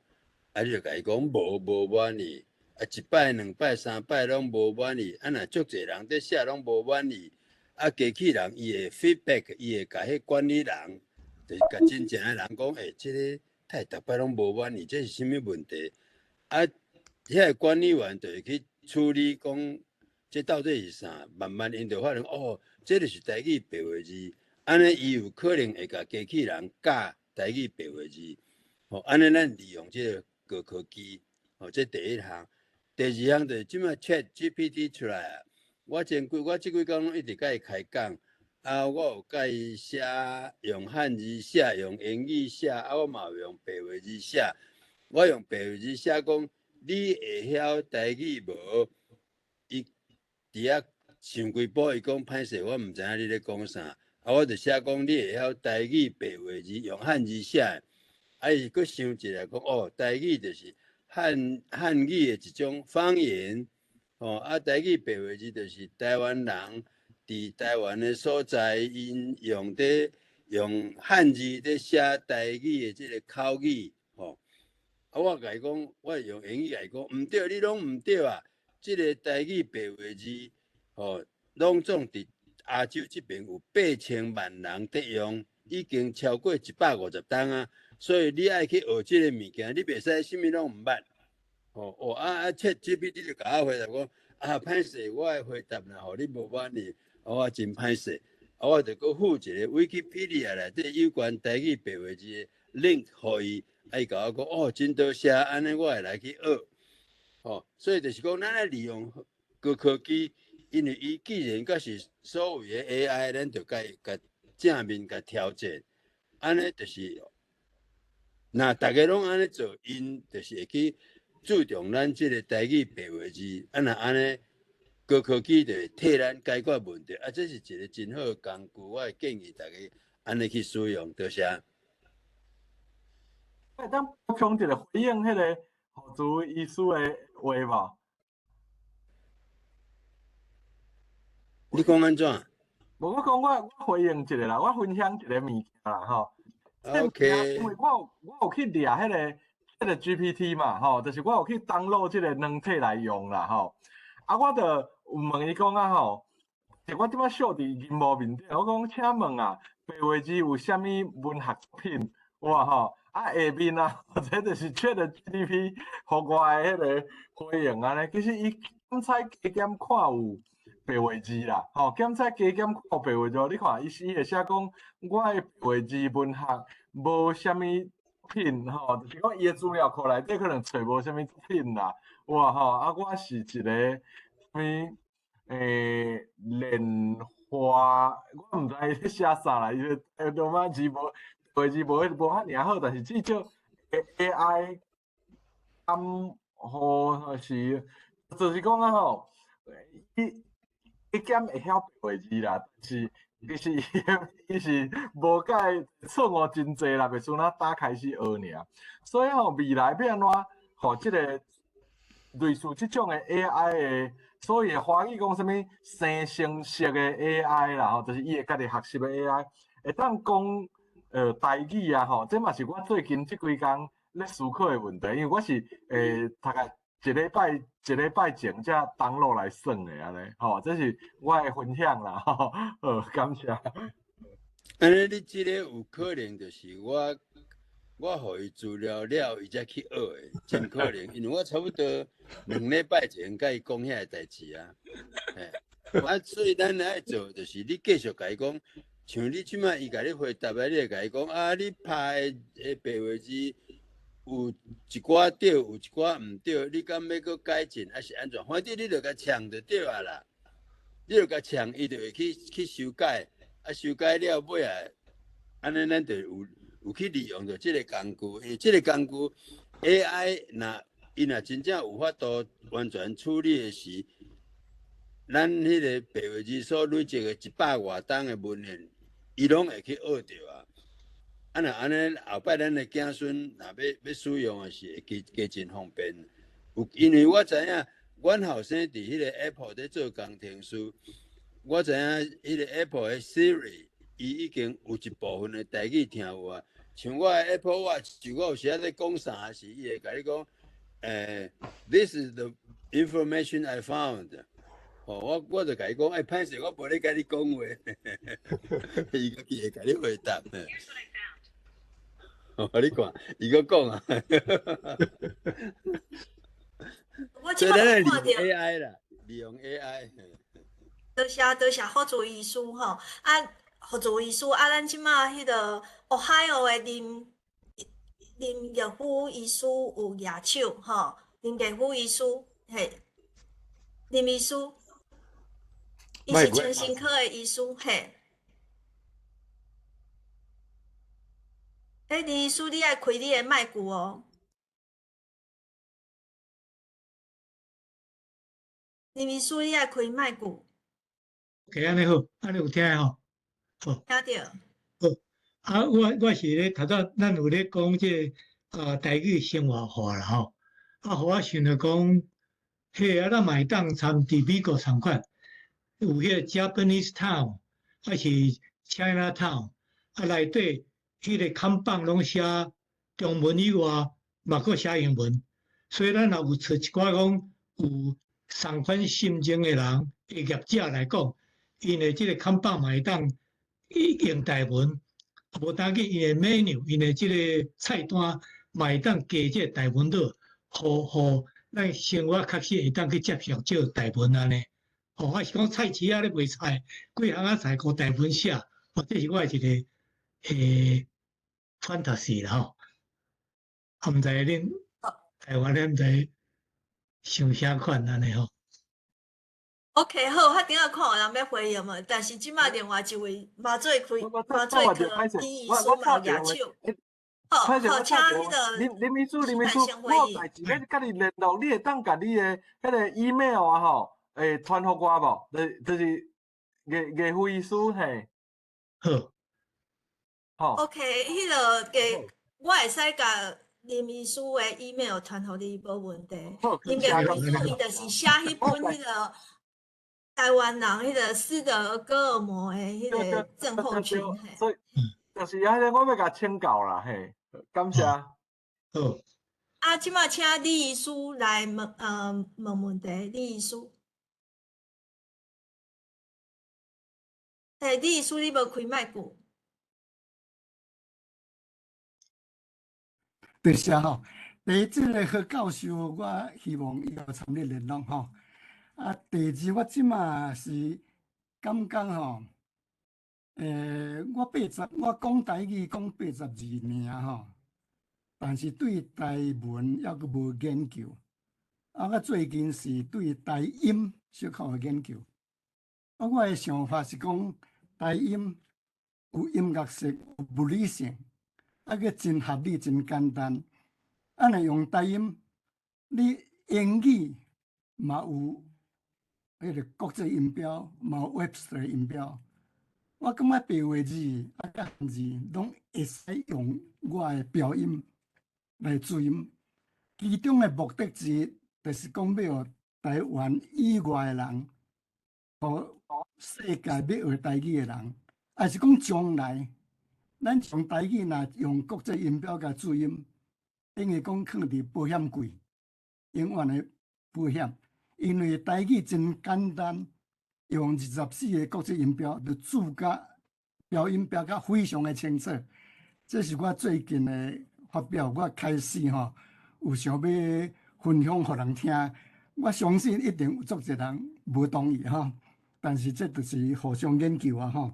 S6: 啊，你就共伊講無滿意。啊，一擺、兩擺、三擺攏無滿意。啊，若足濟人佇寫攏無滿意，啊，機器人伊會 feedback，伊會共彼管理人，就是共真正的人講，欸，這个太逐擺攏無滿意，這是啥物問題？啊，遐个管理員就會去處理講，這到底是啥？慢慢𪜶就發現，哦，這就是台語白話字。按呢，伊有可能會共機器人教台語白話字。吼，按呢，咱利用這个高科技，吼，這第一項。第二項就是這馬 ChatGPT 出來啊，我前幾我這幾工攏一直共伊開講，啊，我有共伊寫用漢字寫，用英語寫，啊，我嘛有用白話字寫。我用白話字寫講，你會曉台語無？伊佇遐想幾步，伊講歹勢，我毋知影你咧講啥。啊，我就寫講你會曉台語白話字，用漢字寫的。啊，伊閣想一下講，哦，台語就是漢語的一種方言，吼，啊，台語白話字就是台灣人佇台灣的所在，𪜶用佇用漢字佇寫台語的這个口語，吼。啊，我共伊講，我用英語共伊講，毋對，你攏毋對啊！這个台語白話字，吼，攏總佇亞洲這邊有8000萬人佇用，已經超過150冬啊。所以你愛去學這个物件，你袂使啥物攏毋捌。吼，哦啊啊，ChatGPT 就共我回答講，啊，歹勢，我的回答若予你無滿意，我真歹勢。啊，我就閣附一个 Wikipedia 內底有關台語白話字的 link 予伊，啊，伊共我講，哦，真多謝，按呢我會來去學。吼，所以就是講，咱愛利用高科技，因為伊既然閣是所謂的 AI，咱就共伊共正面共挑戰，按呢就是，若逐家攏按呢做，𪜶就是會去注重咱這个台語白話字，啊，若按呢高科技就會替咱解決問題，啊，這是一個真好的工具，我會建議大家按呢去使用，多謝。
S4: 會當補充一個回應，彼个何主醫師的話無？
S6: 你講按怎？
S4: 無，我講我回應一下啦，我分享一个物件啦，吼。
S6: OK。
S4: 因為我有去掠彼个 GPT 嘛，吼，就是我有去 download 這个軟體來用啦，吼。啊，我就有問伊講啊，吼，我這擺秀佇螢幕面頂，我講請問啊，白話字有啥物文學作品？哇吼！啊，下面啊，這就是 ChatGPT 予我的彼个回應按呢。其實伊檢採加減看有白話字啦，吼，檢採加減看有白話字，你看伊伊會寫講，我的白話字文學無啥物品，吼，就是講伊的資料庫內底可能揣無啥物作品啦。哇吼！啊，我是一個啥物蓮花，我毋知伊咧寫啥啦，伊個羅馬字無白話字無遐爾好，但是至少 AI 敢好是，就是講啊吼，伊伊兼會曉白話字啦，但是其實伊是無解錯誤真濟啦，袂輸哪早開始學爾。所以吼，未來欲按怎，予這个類似這種的 AI 的，所謂的華語講啥物生成式的 AI 啦吼，就是伊會家己學習的 AI，會當講台語啊吼，這嘛是我最近這幾工咧思考的問題，因為我是大概一禮拜一禮拜前才 download 來耍的按呢，吼，這是我的分享啦，吼，好，感謝。
S6: 按呢，你這个有可能就是我予伊資料了，伊才去學的，真可能，因為我差不多2禮拜前共伊講遐个代誌啊，嘿，啊，所以咱愛做就是你繼續共伊講，像你這擺伊共你回答的，你會共伊講啊，你拍的白話字有一寡對，有一寡毋對，你敢欲閣改進，抑是按怎？反正你著共嗆就對啊啦，你著共嗆，伊就會去修改，啊，修改了尾啊，按呢咱就有去利用著這个工具，因為這个工具 AI 若伊若真正有法度完全處理的時，咱彼个白話字所累積的一百外冬的文獻，伊攏會去學著啊。啊，若按呢後擺咱的子孫若欲使用的時，會加真方便。有因為我知影，阮後生佇彼个 Apple 咧做工程師，我知影彼个 Apple 的 Siri，伊已經有一部分的台語聽有啊。像我的 Apple Watch，我有時仔咧講啥時，伊會共你講，This is the information I found。吼，我就共伊講，欸，歹勢，我無咧共你講話，伊家己會共你回答。哦，你看，伊閣講啊。
S1: 我這擺看著
S6: AI 啦，利用 AI。
S1: 多謝多謝，福州醫師吼，啊，福州醫師啊，咱這擺彼个 Ohio 的林玉夫醫師有舉手吼，林玉夫醫師，嘿，林醫師，伊是精神科的醫師，嘿。欸，林醫師，你愛開你的麥克哦。林醫師，你愛開麥克。
S17: OK，按呢好，按呢有聽吼？好。
S1: 聽著。
S17: 好，啊，我是咧頭拄咱有咧講這个啊台語生活化啦吼，啊，予我想著講，嘿，啊，咱嘛會當參佇美國仝款，有彼个 Japanese Town，抑是 China Town，啊，內底彼个看板攏寫中文以外，嘛閣寫英文，所以咱若有揣一寡講有仝款心情的人的業者來講，𪜶的這个看板嘛會當用台文，無單去𪜶的 menu，𪜶的這个菜單嘛會當加這个台文落，予咱生活確實會當去接受這个台文按呢。吼，抑是講菜市仔咧賣菜，幾項仔菜閣台文寫，吼，這是我的一个fantasy 啦吼。啊，毋知恁台灣恁毋知想啥款按呢吼。
S1: OK，好，我等下看有人欲回應無？但是這擺另外一位麻醉科麻醉科林醫師嘛有舉手。好，好，請彼个
S4: 林林秘書，林秘書，我有代誌欲佮你聯絡，你會當共你的彼个 email 啊吼，會傳予我無？就是岳岳醫師嘿。
S17: 好。
S4: 好。
S1: OK，彼个嘅我會使共林醫師的 email 傳予你，無問題。林岳醫師伊就是寫彼本彼个台灣人彼个斯德哥爾摩的彼个症候群。
S4: 所以，就是按呢，我欲共請教啦，嘿，感謝。
S17: 好。
S1: 啊，這擺請李醫師來問問題，李醫師。欸，李醫師，你無開麥克？
S18: 多謝吼。第一，這个何教授，我希望以後參你聯絡吼。啊，第二，我這馬是感覺吼，我講台語講82年吼，但是對台文猶閣無研究。啊，我最近是對台音小可有研究。啊，我的想法是講，台音有音樂性、有物理性，啊，閣真合理、真簡單。啊，若用台音，你英語嘛有彼彼个国际音标，嘛有 Webster 音标。我感觉白话字啊，佮汉字拢会使用我的标音来注音。其中的目的之一，就是讲欲予台湾以外的人，予世界欲学台语的人，抑是讲将来，咱从台语若用国际音标共注音，等于讲囥伫保险柜，永远的保险。因为台语真简单，用24个国际音标就注甲标音标甲非常的清楚。这是我最近的发表，我開始吼有想欲分享予人聽。我相信一定有足濟人無同意吼，但是這就是互相研究啊吼。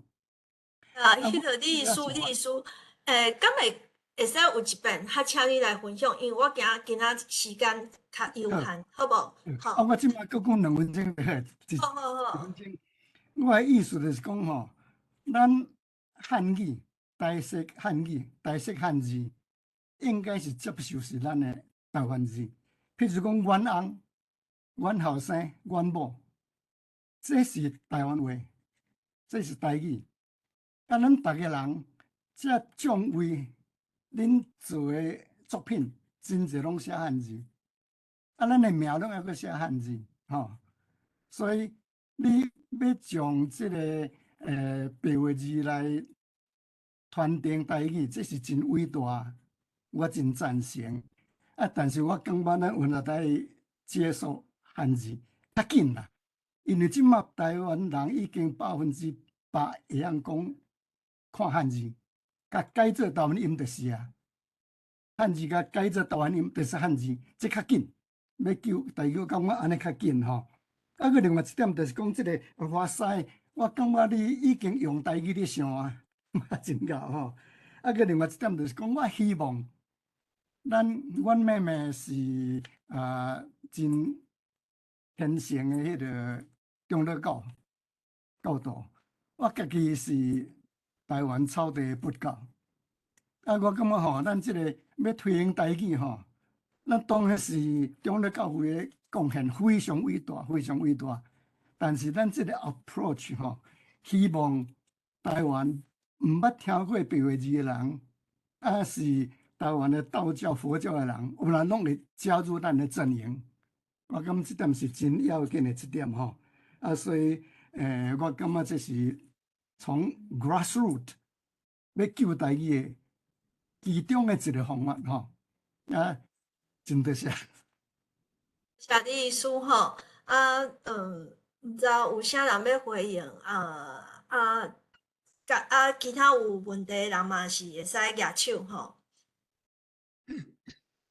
S1: 啊，彼个李醫師，敢會會使有一遍，較請你來分享，因為我驚今仔時間較有限，好無？好。
S18: 啊，我這擺閣講2分鐘就好。
S1: 好好好。
S18: 一分鐘。我的意思就是講吼，咱漢語、台式漢語、台式漢字，應該是接受是咱的台灣字。譬如講，阮翁、阮後生、阮某，這是台灣話，這是台語。啊，咱逐个人，這眾位，恁做的作品，真濟攏寫漢字。啊，咱的名攏猶閣寫漢字，吼。所以你欲將這个白話字來傳承台語，這是真偉大，我真贊成。啊，但是我感覺咱有來接受漢字較緊啦，因為這馬台灣人已經100%會曉講看漢字，共改做台灣音就是啊。漢字共改做台灣音就是漢字，這較緊。欲救台語，感覺按呢較緊吼。啊，閣另外一點就是講這个華西，我感覺你已經用台語咧想啊，嘛真𠢕吼。啊，閣另外一點就是講，我希望咱阮妹妹是啊真虔誠的彼个長老教教徒，我家己是台灣草地佛教。啊，我感覺吼，咱這个欲推行台語吼，咱當然是長老教會的貢獻非常偉大，非常偉大。但是咱這个 approach 吼，希望台灣毋捌聽過白話字的人，抑是台灣的道教、佛教的人，有人攏會加入咱的陣營。我感覺這點是真要緊的一點吼。啊，所以，我感覺這是從 grassroot 欲救台語的其中的一個方法吼。啊，真多謝。
S1: 謝李醫師吼，啊，毋知有啥人欲回應啊啊，佮啊，其他有問題的人嘛是會使舉手吼。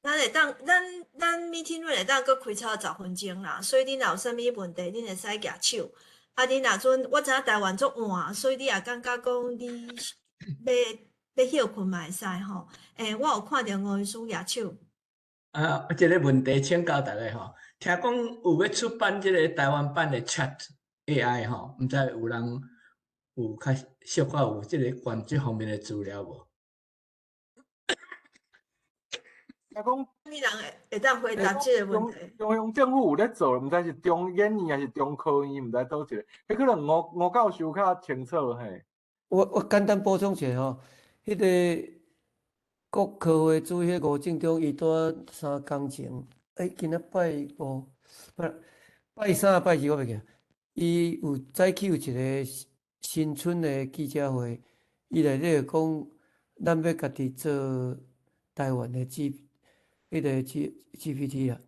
S1: 咱會當，咱 meeting room 會當閣開超10分鐘啦，所以恁若有啥物問題，恁會使舉手。啊，恁若陣我知影台灣足晚，所以你也感覺講你欲歇睏嘛會使吼。我有看著吳醫師舉手。
S9: 啊，這个問題請教大家吼，聽講有欲出版這个台灣版的 Chat AI 吼，毋知有人有較小可有這个關這方面的資料無？
S4: 聽講，
S1: 啥物人會當回答這个問題？
S4: 中央政府有咧做，毋知是中研院抑是中科院，毋知佗一个，彼可能吳教授較清楚嘿。
S16: 我簡單補充一下吼，彼个國科會主彼吳政忠，伊拄仔3工前，今仔拜五，拜拜三拜四我袂記，伊有早起有一个新春的記者會，伊內底就講，咱欲家己做台灣的 G，彼个 GPT 啦。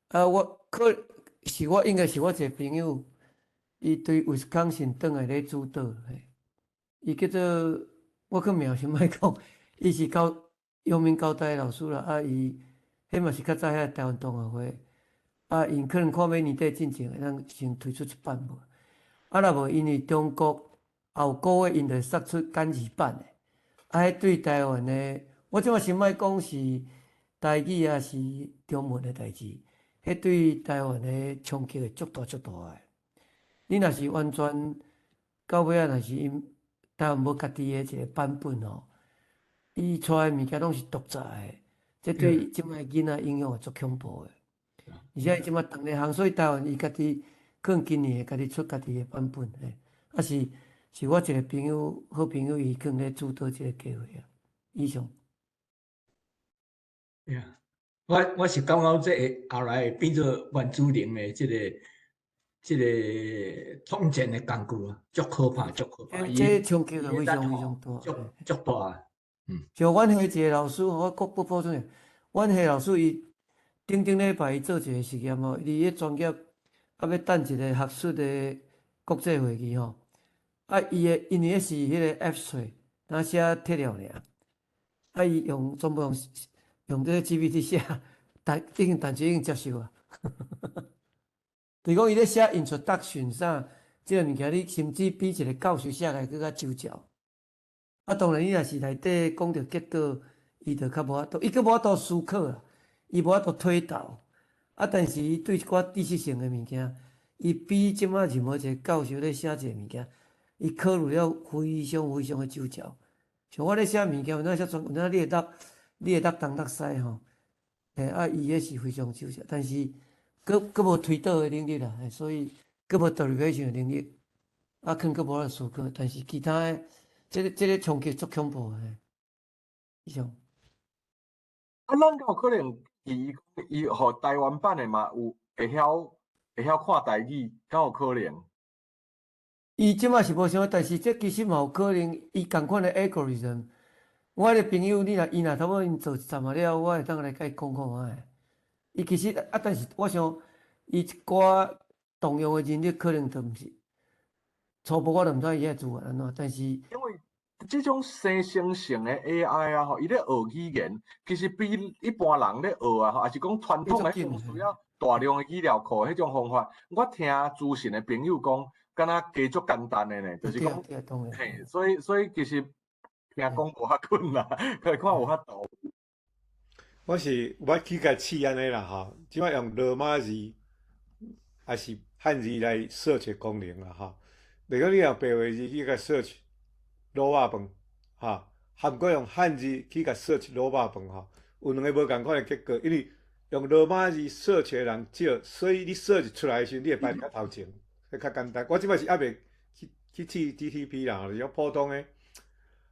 S16: 啊，我可是我應該是我一个朋友，伊對威斯康星轉來咧主導，嘿，伊叫做我閣名先莫講，伊是教陽明交大的老師啦，啊，伊彼嘛是較早遐台灣同學會，啊，𪜶可能看欲年底進前會當先推出一版無，啊，若無因為中國後個月𪜶就釋出簡字版的，啊，彼對台灣的，我這擺先莫講是台語抑是中文的代誌，彼對台灣的衝擊會足大足大的。你若是完全到尾仔，若是𪜶台灣無家己的一個版本吼，伊帶的物件攏是獨裁的，這對這擺囡仔影響會足恐怖的。而且伊這擺當咧行，所以台灣伊家己可可能今年會家己出家己的版本，嘿，啊是是我一個朋友，好朋友伊可能咧主導這個計劃啊。以上。
S9: 對啊，我是感覺這會後來會變做原子能的這個統戰的工具啊，足可怕，足可怕。
S16: 這衝擊就非常非常大，
S9: 足足大。
S16: 像阮彼一個老師，我閣補充一下，阮彼老師伊頂頂禮拜伊做一個實驗吼，伊佇咧專業啊欲等一個學術的國際會議吼，啊伊的因為彼是彼個 abstract，若寫摘要爾，啊伊用全部用這個 GPT 寫，但已經但是已經接受啊。就是講伊咧寫 introduction 啥，這個物件你甚至比一個教授寫來閣較周詳。啊，當然你若是內底講著結果，伊就較無法度，伊閣無法度思考啦，伊無法度推導。啊，但是伊對一寡知識性的物件，伊比這馬任何一個教授咧寫一個物件，伊考慮了非常非常的周詳。像我咧寫物件，有當寫專，有當你會當東搭西吼，嘿，啊，伊彼是非常周詳，但是閣無推導的能力啦，所以閣無 derivation 的能力，啊，可能閣無法度思考，但是其他的，這個衝擊足恐怖的。以上。
S4: 啊，咱敢有可能伊予台灣版的嘛有會曉看台語，敢有可能？
S16: 伊這馬是無想，但是這其實嘛有可能，伊仝款的 algorithm。我彼個朋友，你若伊若差不多𪜶做一陣仔了，我會當來共伊講看覓。伊其實啊，但是我想，伊一寡動用的人力可能就毋是初步，我就毋知伊遐資源按怎，但是
S4: 因為這種生成性的 AI 啊，吼，伊咧學語言，其實比一般人咧學啊，吼，抑是講傳統的需要大量的語料庫彼種方法，我聽資深的朋友講，敢若加足簡單的呢，就是講，嘿，所以其實聽講無較困難，可以看有法度。
S8: 我是我去共試按呢啦吼，這擺用羅馬字，抑是漢字來 search 功能啦吼。如果你用白話字去共 search 滷肉飯，吼，含閣用漢字去共 search 滷肉飯吼，有兩个無仝款的結果，因為用羅馬字 search 的人少，所以你 search 出來的時陣，你會排較頭前，會較簡單。我這擺是猶未去試 GTP 啦，就是講普通的。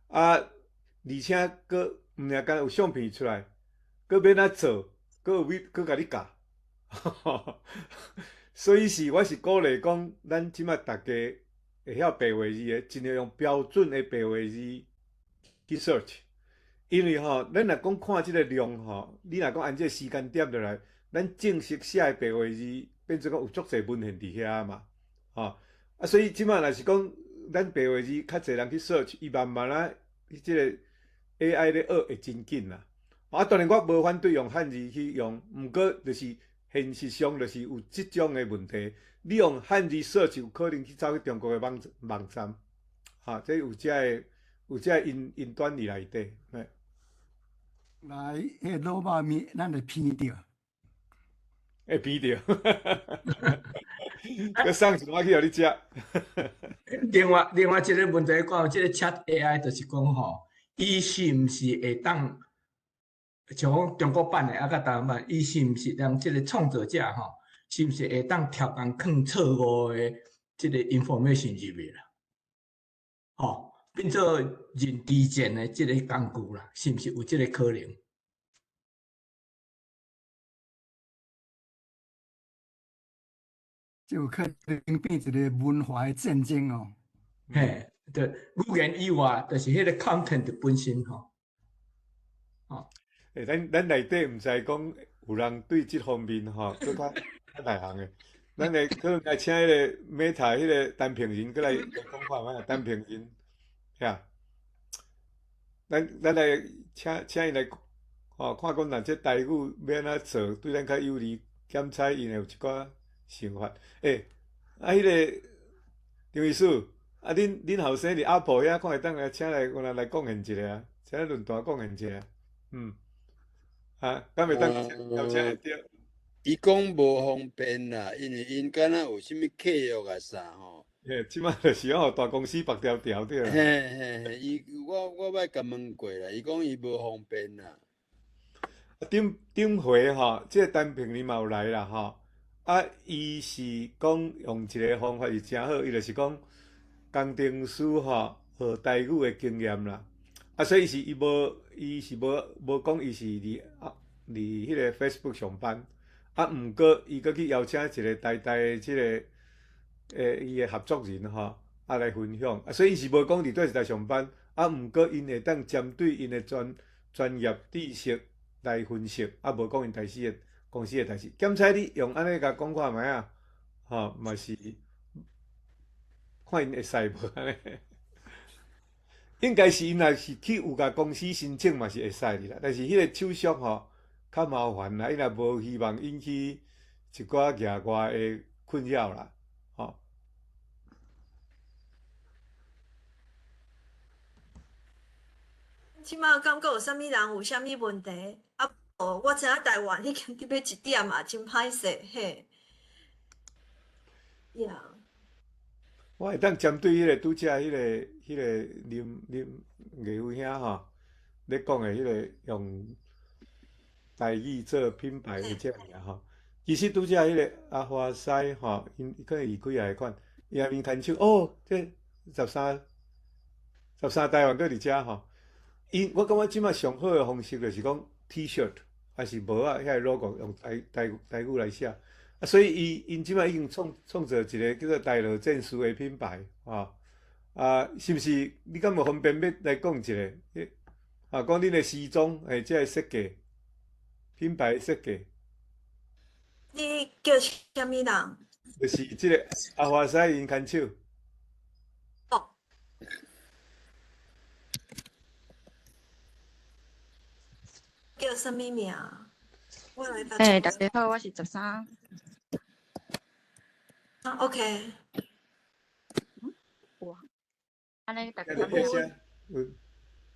S8: 啊，而且閣毋爾干有相片出來，閣欲按怎做，閣有欲閣共你教。所以是我是鼓勵講，咱這擺逐家會曉白話字的，盡量用標準的白話字去 search。因為吼，咱若講看這個量吼，你若講按這個時間點落來，咱正式寫的白話字變做講有足濟文獻佇遐嘛，吼啊，所以這擺若是講咱白話字較濟人去 search，伊慢慢仔，這個 AI 咧學會真緊啦。啊，當然我無反對用漢字去用，毋過就是現實上就是有這種的問題。你用漢字 search 有可能去走去中國的網站，哈，這有這个因端佇內底。嘿。
S18: 來，彼个滷肉麵，咱會鼻著。
S8: 會鼻著。閣送一寡去予你食。
S9: 另外一個問題，講這個 Chat AI 就是講吼，伊是毋是會當像講中國版的啊，佮台灣版，伊是毋是讓這個創作者吼，是毋是會當調工囥錯誤的這個 information 入去啦？吼，變做認知戰的這個工具啦，是毋是有這個可能？
S18: 這有可能變一個文化的戰爭哦。
S9: 嘿，對，語言以外，就是彼個 content 本身吼。哦。
S8: 欸，咱內底毋知講有人對這方面吼，閣較較內行的，咱會可能愛請彼個 Meta 彼個陳平仁過來講看覓，陳平仁，遐，咱來請伊來，吼，看講若這台語欲按怎做，對咱較有利，檢採𪜶有一寡想法。欸，啊，彼个張醫師，啊，恁後生佇阿婆遐，看會當來請來，來貢獻一下啊，請來論壇貢獻一下，嗯。啊，敢會當邀請會著？
S6: 伊講無方便啦，因為𪜶敢若有啥物契約啊啥吼。
S8: 嘿，這擺就是講予大公司縛條條對啦。
S6: 嘿嘿嘿，伊我捌共問過啦，伊講伊無方便啦。
S8: 頂頂回吼，這個陳平仁嘛有來啦吼。啊，伊是講用一个方法是誠好，伊就是講工程師吼學台語的經驗啦。啊，所以是伊無，伊是無無講伊是佇啊佇彼个 Facebook 上班。啊，毋過伊閣去邀請一个台大的這个伊的合作人吼，啊來分享。啊，所以伊是無講佇佗一台上班。啊，毋過𪜶會當針對𪜶的專業知識來分析，啊，無講𪜶台司的公司的代誌。檢採你用按呢共講看覓仔，吼，嘛是看𪜶會使無按呢？應該是𪜶若是去有共公司申請嘛是會使的啦，但是彼個手續吼較麻煩啦，伊若無希望引起一寡額外的困擾啦，吼。
S1: 這擺敢閣有啥物人有啥物問題？啊，無，我知影台灣已經得欲一點啊，真歹勢嘿。呀。
S8: 我會當針對彼个拄才彼个林藝夫兄吼，咧講的彼个用台語做品牌的這物件吼，其實拄才彼个阿華西吼，𪜶可能伊幾仔个款，伊也面牽手哦，這十三台灣閣佇遮吼，𪜶我感覺這擺上好的方式就是講 T-shirt，抑是帽仔遐个 logo 用台語來寫。啊，所以𪜶這擺已經創造一个叫做台羅戰士的品牌，吼啊，是毋是？你敢有方便欲來講一下？啊，講恁的時裝，這个設計，品牌設計。
S1: 你叫啥物人？
S8: 就是這个阿華西𪜶牽手。
S1: 哦。叫啥物名？我來發。
S19: 欸，大家好，我是13。
S1: 啊，OK。
S19: 有啊。按呢，大家
S8: 有。有。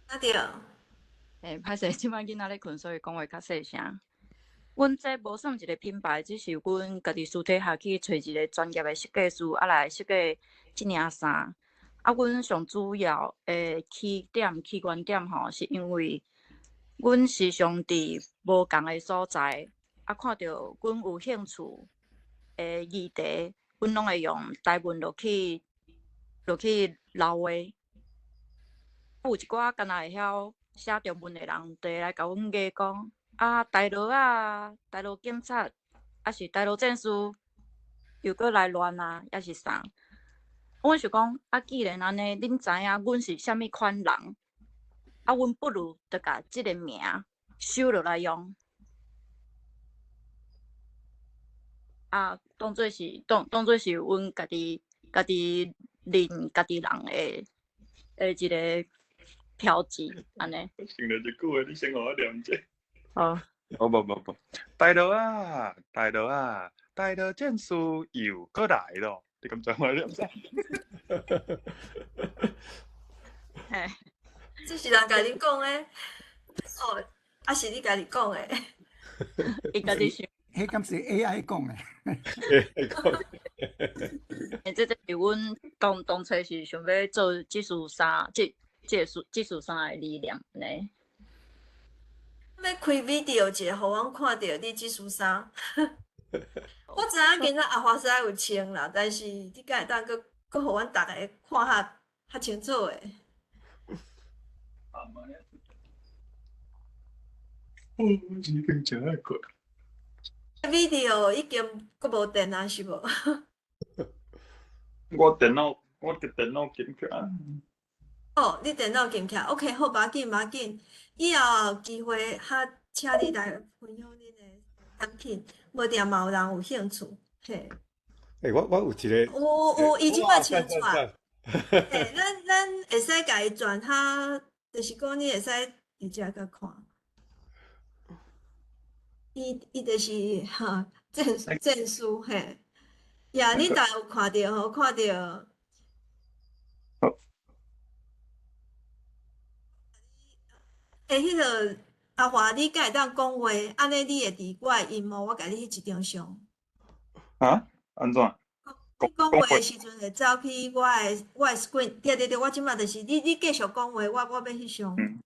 S1: 啊對。
S19: 欸，歹勢，這擺囡仔咧睏，所以講話較細聲。阮這無算一个品牌，只是阮家己私底下去揣一个專業的設計師，啊來設計這領衫。啊，阮上主要的起點、起源點吼，是因為阮時常佇無仝的所在，啊，看著阮有興趣的議題，阮攏會用台文落去留話。有一寡敢若會曉寫中文的人，就會來共阮講講，啊，台羅啊，台羅警察，抑是台羅戰士，又閣來亂啊，抑是啥？阮想講，啊，既然按呢，恁知影阮是啥物款人，啊，阮不如就共這个名收落來用。啊，當做是阮家己認家己人的一个標誌，按呢。
S5: 想著一句話，你先予我念者。
S19: 好。
S5: 哦，無無無，台羅啊，台羅啊，台羅戰士又閣來咯，你敢知我念啥？
S19: 嘿。
S1: 這是人共你講的，哦，抑是你家己講的？
S19: 伊家己想。
S18: 彼敢是 AI 講的？
S8: AI 講的。
S19: 欸，這就是阮當初是想欲做這束衫，這束衫的理念呢。
S1: 欲開 video 一下，予阮看著你這束衫。我知影今仔阿華西有穿啦，但是你敢會當閣閣予阮逐个看較較清楚的？
S5: 哦，已經誠愛睏。
S1: video 已經閣無電啊，是無？
S5: 我電腦禁起來。
S1: 哦，你電腦禁起來，OK，好，無要緊，無要緊。以後有機會，較請你來分享恁的產品，無定嘛有人有興趣，嘿。
S8: 欸，我有一个。
S1: 有，伊這擺穿出來。嘿，咱會使共伊轉較，就是講你會使佇遮閣看。伊就是哈戰士嘿，呀，你大有看著吼，看著。欸，彼个阿華，你敢會當講話？按呢，你會佇我的螢幕，我共你翕一張相。
S5: 啊？按怎？
S1: 你講話的時陣會走去我的 screen，對對對，我這擺就是你，你繼續講話，我欲翕相。
S5: 嗯，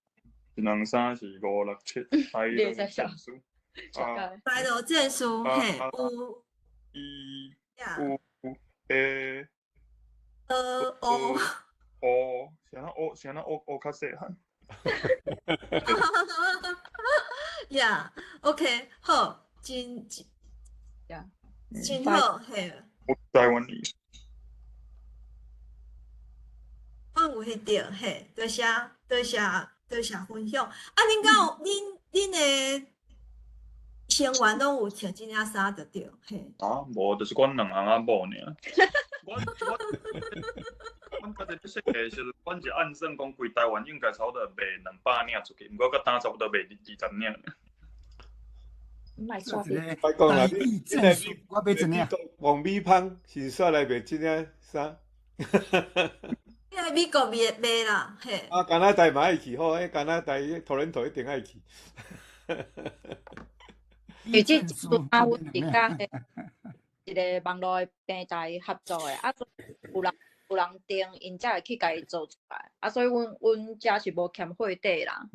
S5: 一兩三四五六七，台羅戰士。
S1: 台羅戰士，嘿，有。
S5: E U A
S1: O
S5: O，是按怎学？是按怎学？学较细汉。
S1: Yeah，OK，好，真真 真好，嘿。
S5: 我台湾语。
S1: 阮有翕著，嘿，多谢多谢多谢分享。啊，恁敢有恁恁的成员拢有穿這領衫就對，嘿。
S5: 啊，無，就是阮兩翁仔某爾。阮家己咧設計的時陣，阮是按算講規台灣應該差不多賣200領出去，毋過到今差不多賣20領。
S19: 莫煞
S8: 莫講啦，你你來
S18: 我買一領。
S8: 王美芳是煞來賣這領衫。
S1: 你來美國賣賣啦，嘿。
S8: 啊，加拿大嘛愛去，好，彼加拿大多倫多一定愛去。
S19: 因為這次啊，阮是佮一個網路的平台合作的，啊，有人訂，𪜶才會去共伊做出來，啊，所以阮遮是無欠貨底啦。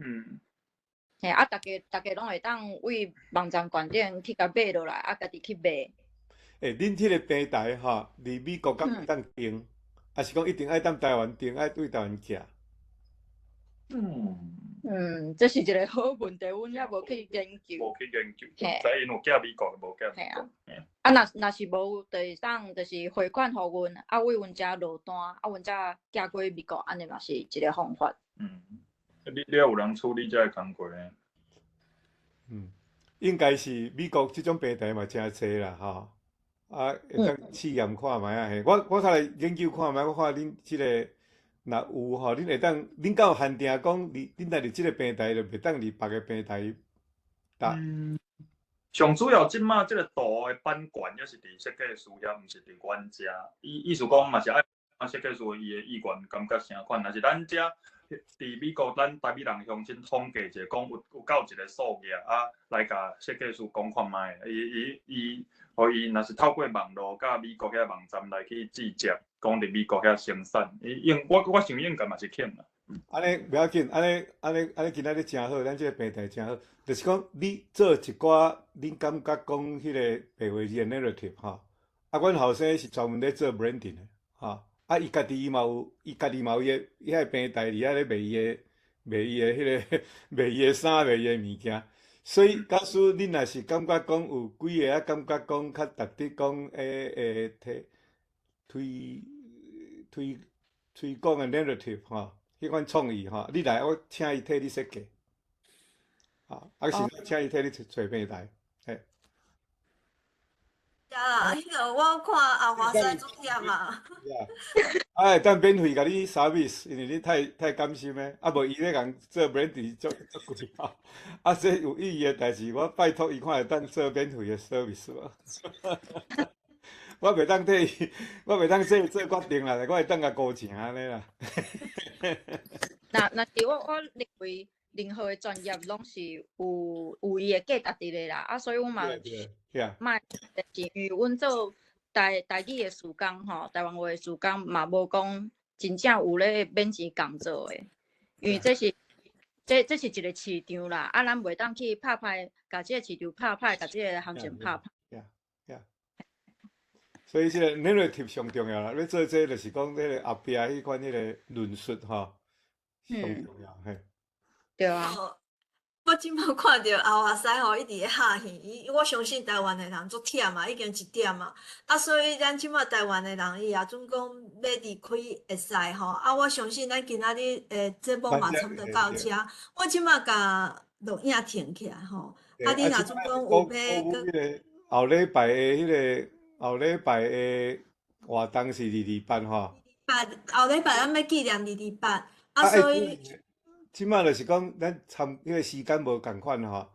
S19: 嘿，啊，逐家攏會當為網站觀點去共買落來，啊，家己去賣。
S8: 欸，恁彼个平台吼，佇美國敢會當訂，抑是講一定愛踮台灣訂，愛對台灣寄？
S19: 嗯，這是一個好問題，阮猶無去研究。
S5: 無去研究，知𪜶有寄美國，無寄美國。
S19: 啊，若是無，就會當就是匯款予阮，啊，為阮遮落單，啊，阮才寄過美國，按呢嘛是一個方法。
S5: 嗯，你有人處理這个工課呢？
S8: 嗯，應該是美國這種平台嘛誠濟啦，吼。啊，會當試驗看覓啊？嘿，我較來研究看覓，我看恁這個若有吼，恁會當，恁敢有限定講，恁若佇這個平台就袂當佇別个平台搭？
S5: 嗯，上主要這馬這個圖的版權猶是佇設計師遐，毋是佇阮遮。意思講嘛是愛設計師伊的意願感覺啥款，若是咱遮佇美國，咱台美人鄉親統計者，講有夠一個數額啊，來共設計師講看覓，伊伊伊，予伊若是透過網路佮美國遐網站來去直接講佇美國遐生產，伊應我想應該嘛是肯啦。
S8: 按呢袂要緊，按呢按呢按呢今仔日誠好，咱這個平台誠好，就是講你做一寡，恁感覺講彼个白話字的 narrative 吼，啊，阮後生是專門咧做 branding 的，吼。啊！伊家己伊嘛有，伊家己嘛有伊个伊遐個平台佇遐咧賣伊个賣伊个彼个賣伊个衫，賣伊个物件。所以，假使恁若是感覺講有幾个啊，感覺講較值得講，會推推推推廣的 narrative 吼，彼款創意吼，你來我請伊替你設計，吼，啊是請伊替你揣平台，嘿。
S1: 啊，彼个我看阿華師足忝啊。
S8: 啊，會當免費共你 service，因為你太甘心的，啊無伊咧共做 branding 足足貴吼。啊，這有意義的代誌，我拜託伊看會當做免費的 service 無？我袂當替伊，我袂當做做決定啦，我會當共估錢按呢啦。
S19: 若是我認為任何的專業攏是有伊的價值佇咧啦，啊，所以阮嘛莫，是因為阮做台語的事工吼，台灣話的事工嘛無講真正有咧免錢工做的，因為這是一個市場啦，啊，咱袂當去拍歹，共這個市場拍歹，共這個行情拍歹。
S8: Yeah。所以這個 narrative 上重要啦，欲做這就是講彼個後壁彼款彼個論述吼，上重要嘿。
S19: 對啊。
S1: 我這擺看著阿華師吼，伊佇咧拍戲，伊我相信台灣的人足忝啊，已經一點啊，啊，所以咱這擺台灣的人，伊也準講欲離開會使吼，啊，我相信咱今仔日的節目嘛差不多到遮，我這擺共錄影停起來吼，啊，你若準講有欲閣
S8: 後禮拜的彼个後禮拜的活動是228吼。
S1: 八後禮拜咱欲紀念228，啊，所以。
S8: 這擺就是講，咱參彼个時間無仝款吼。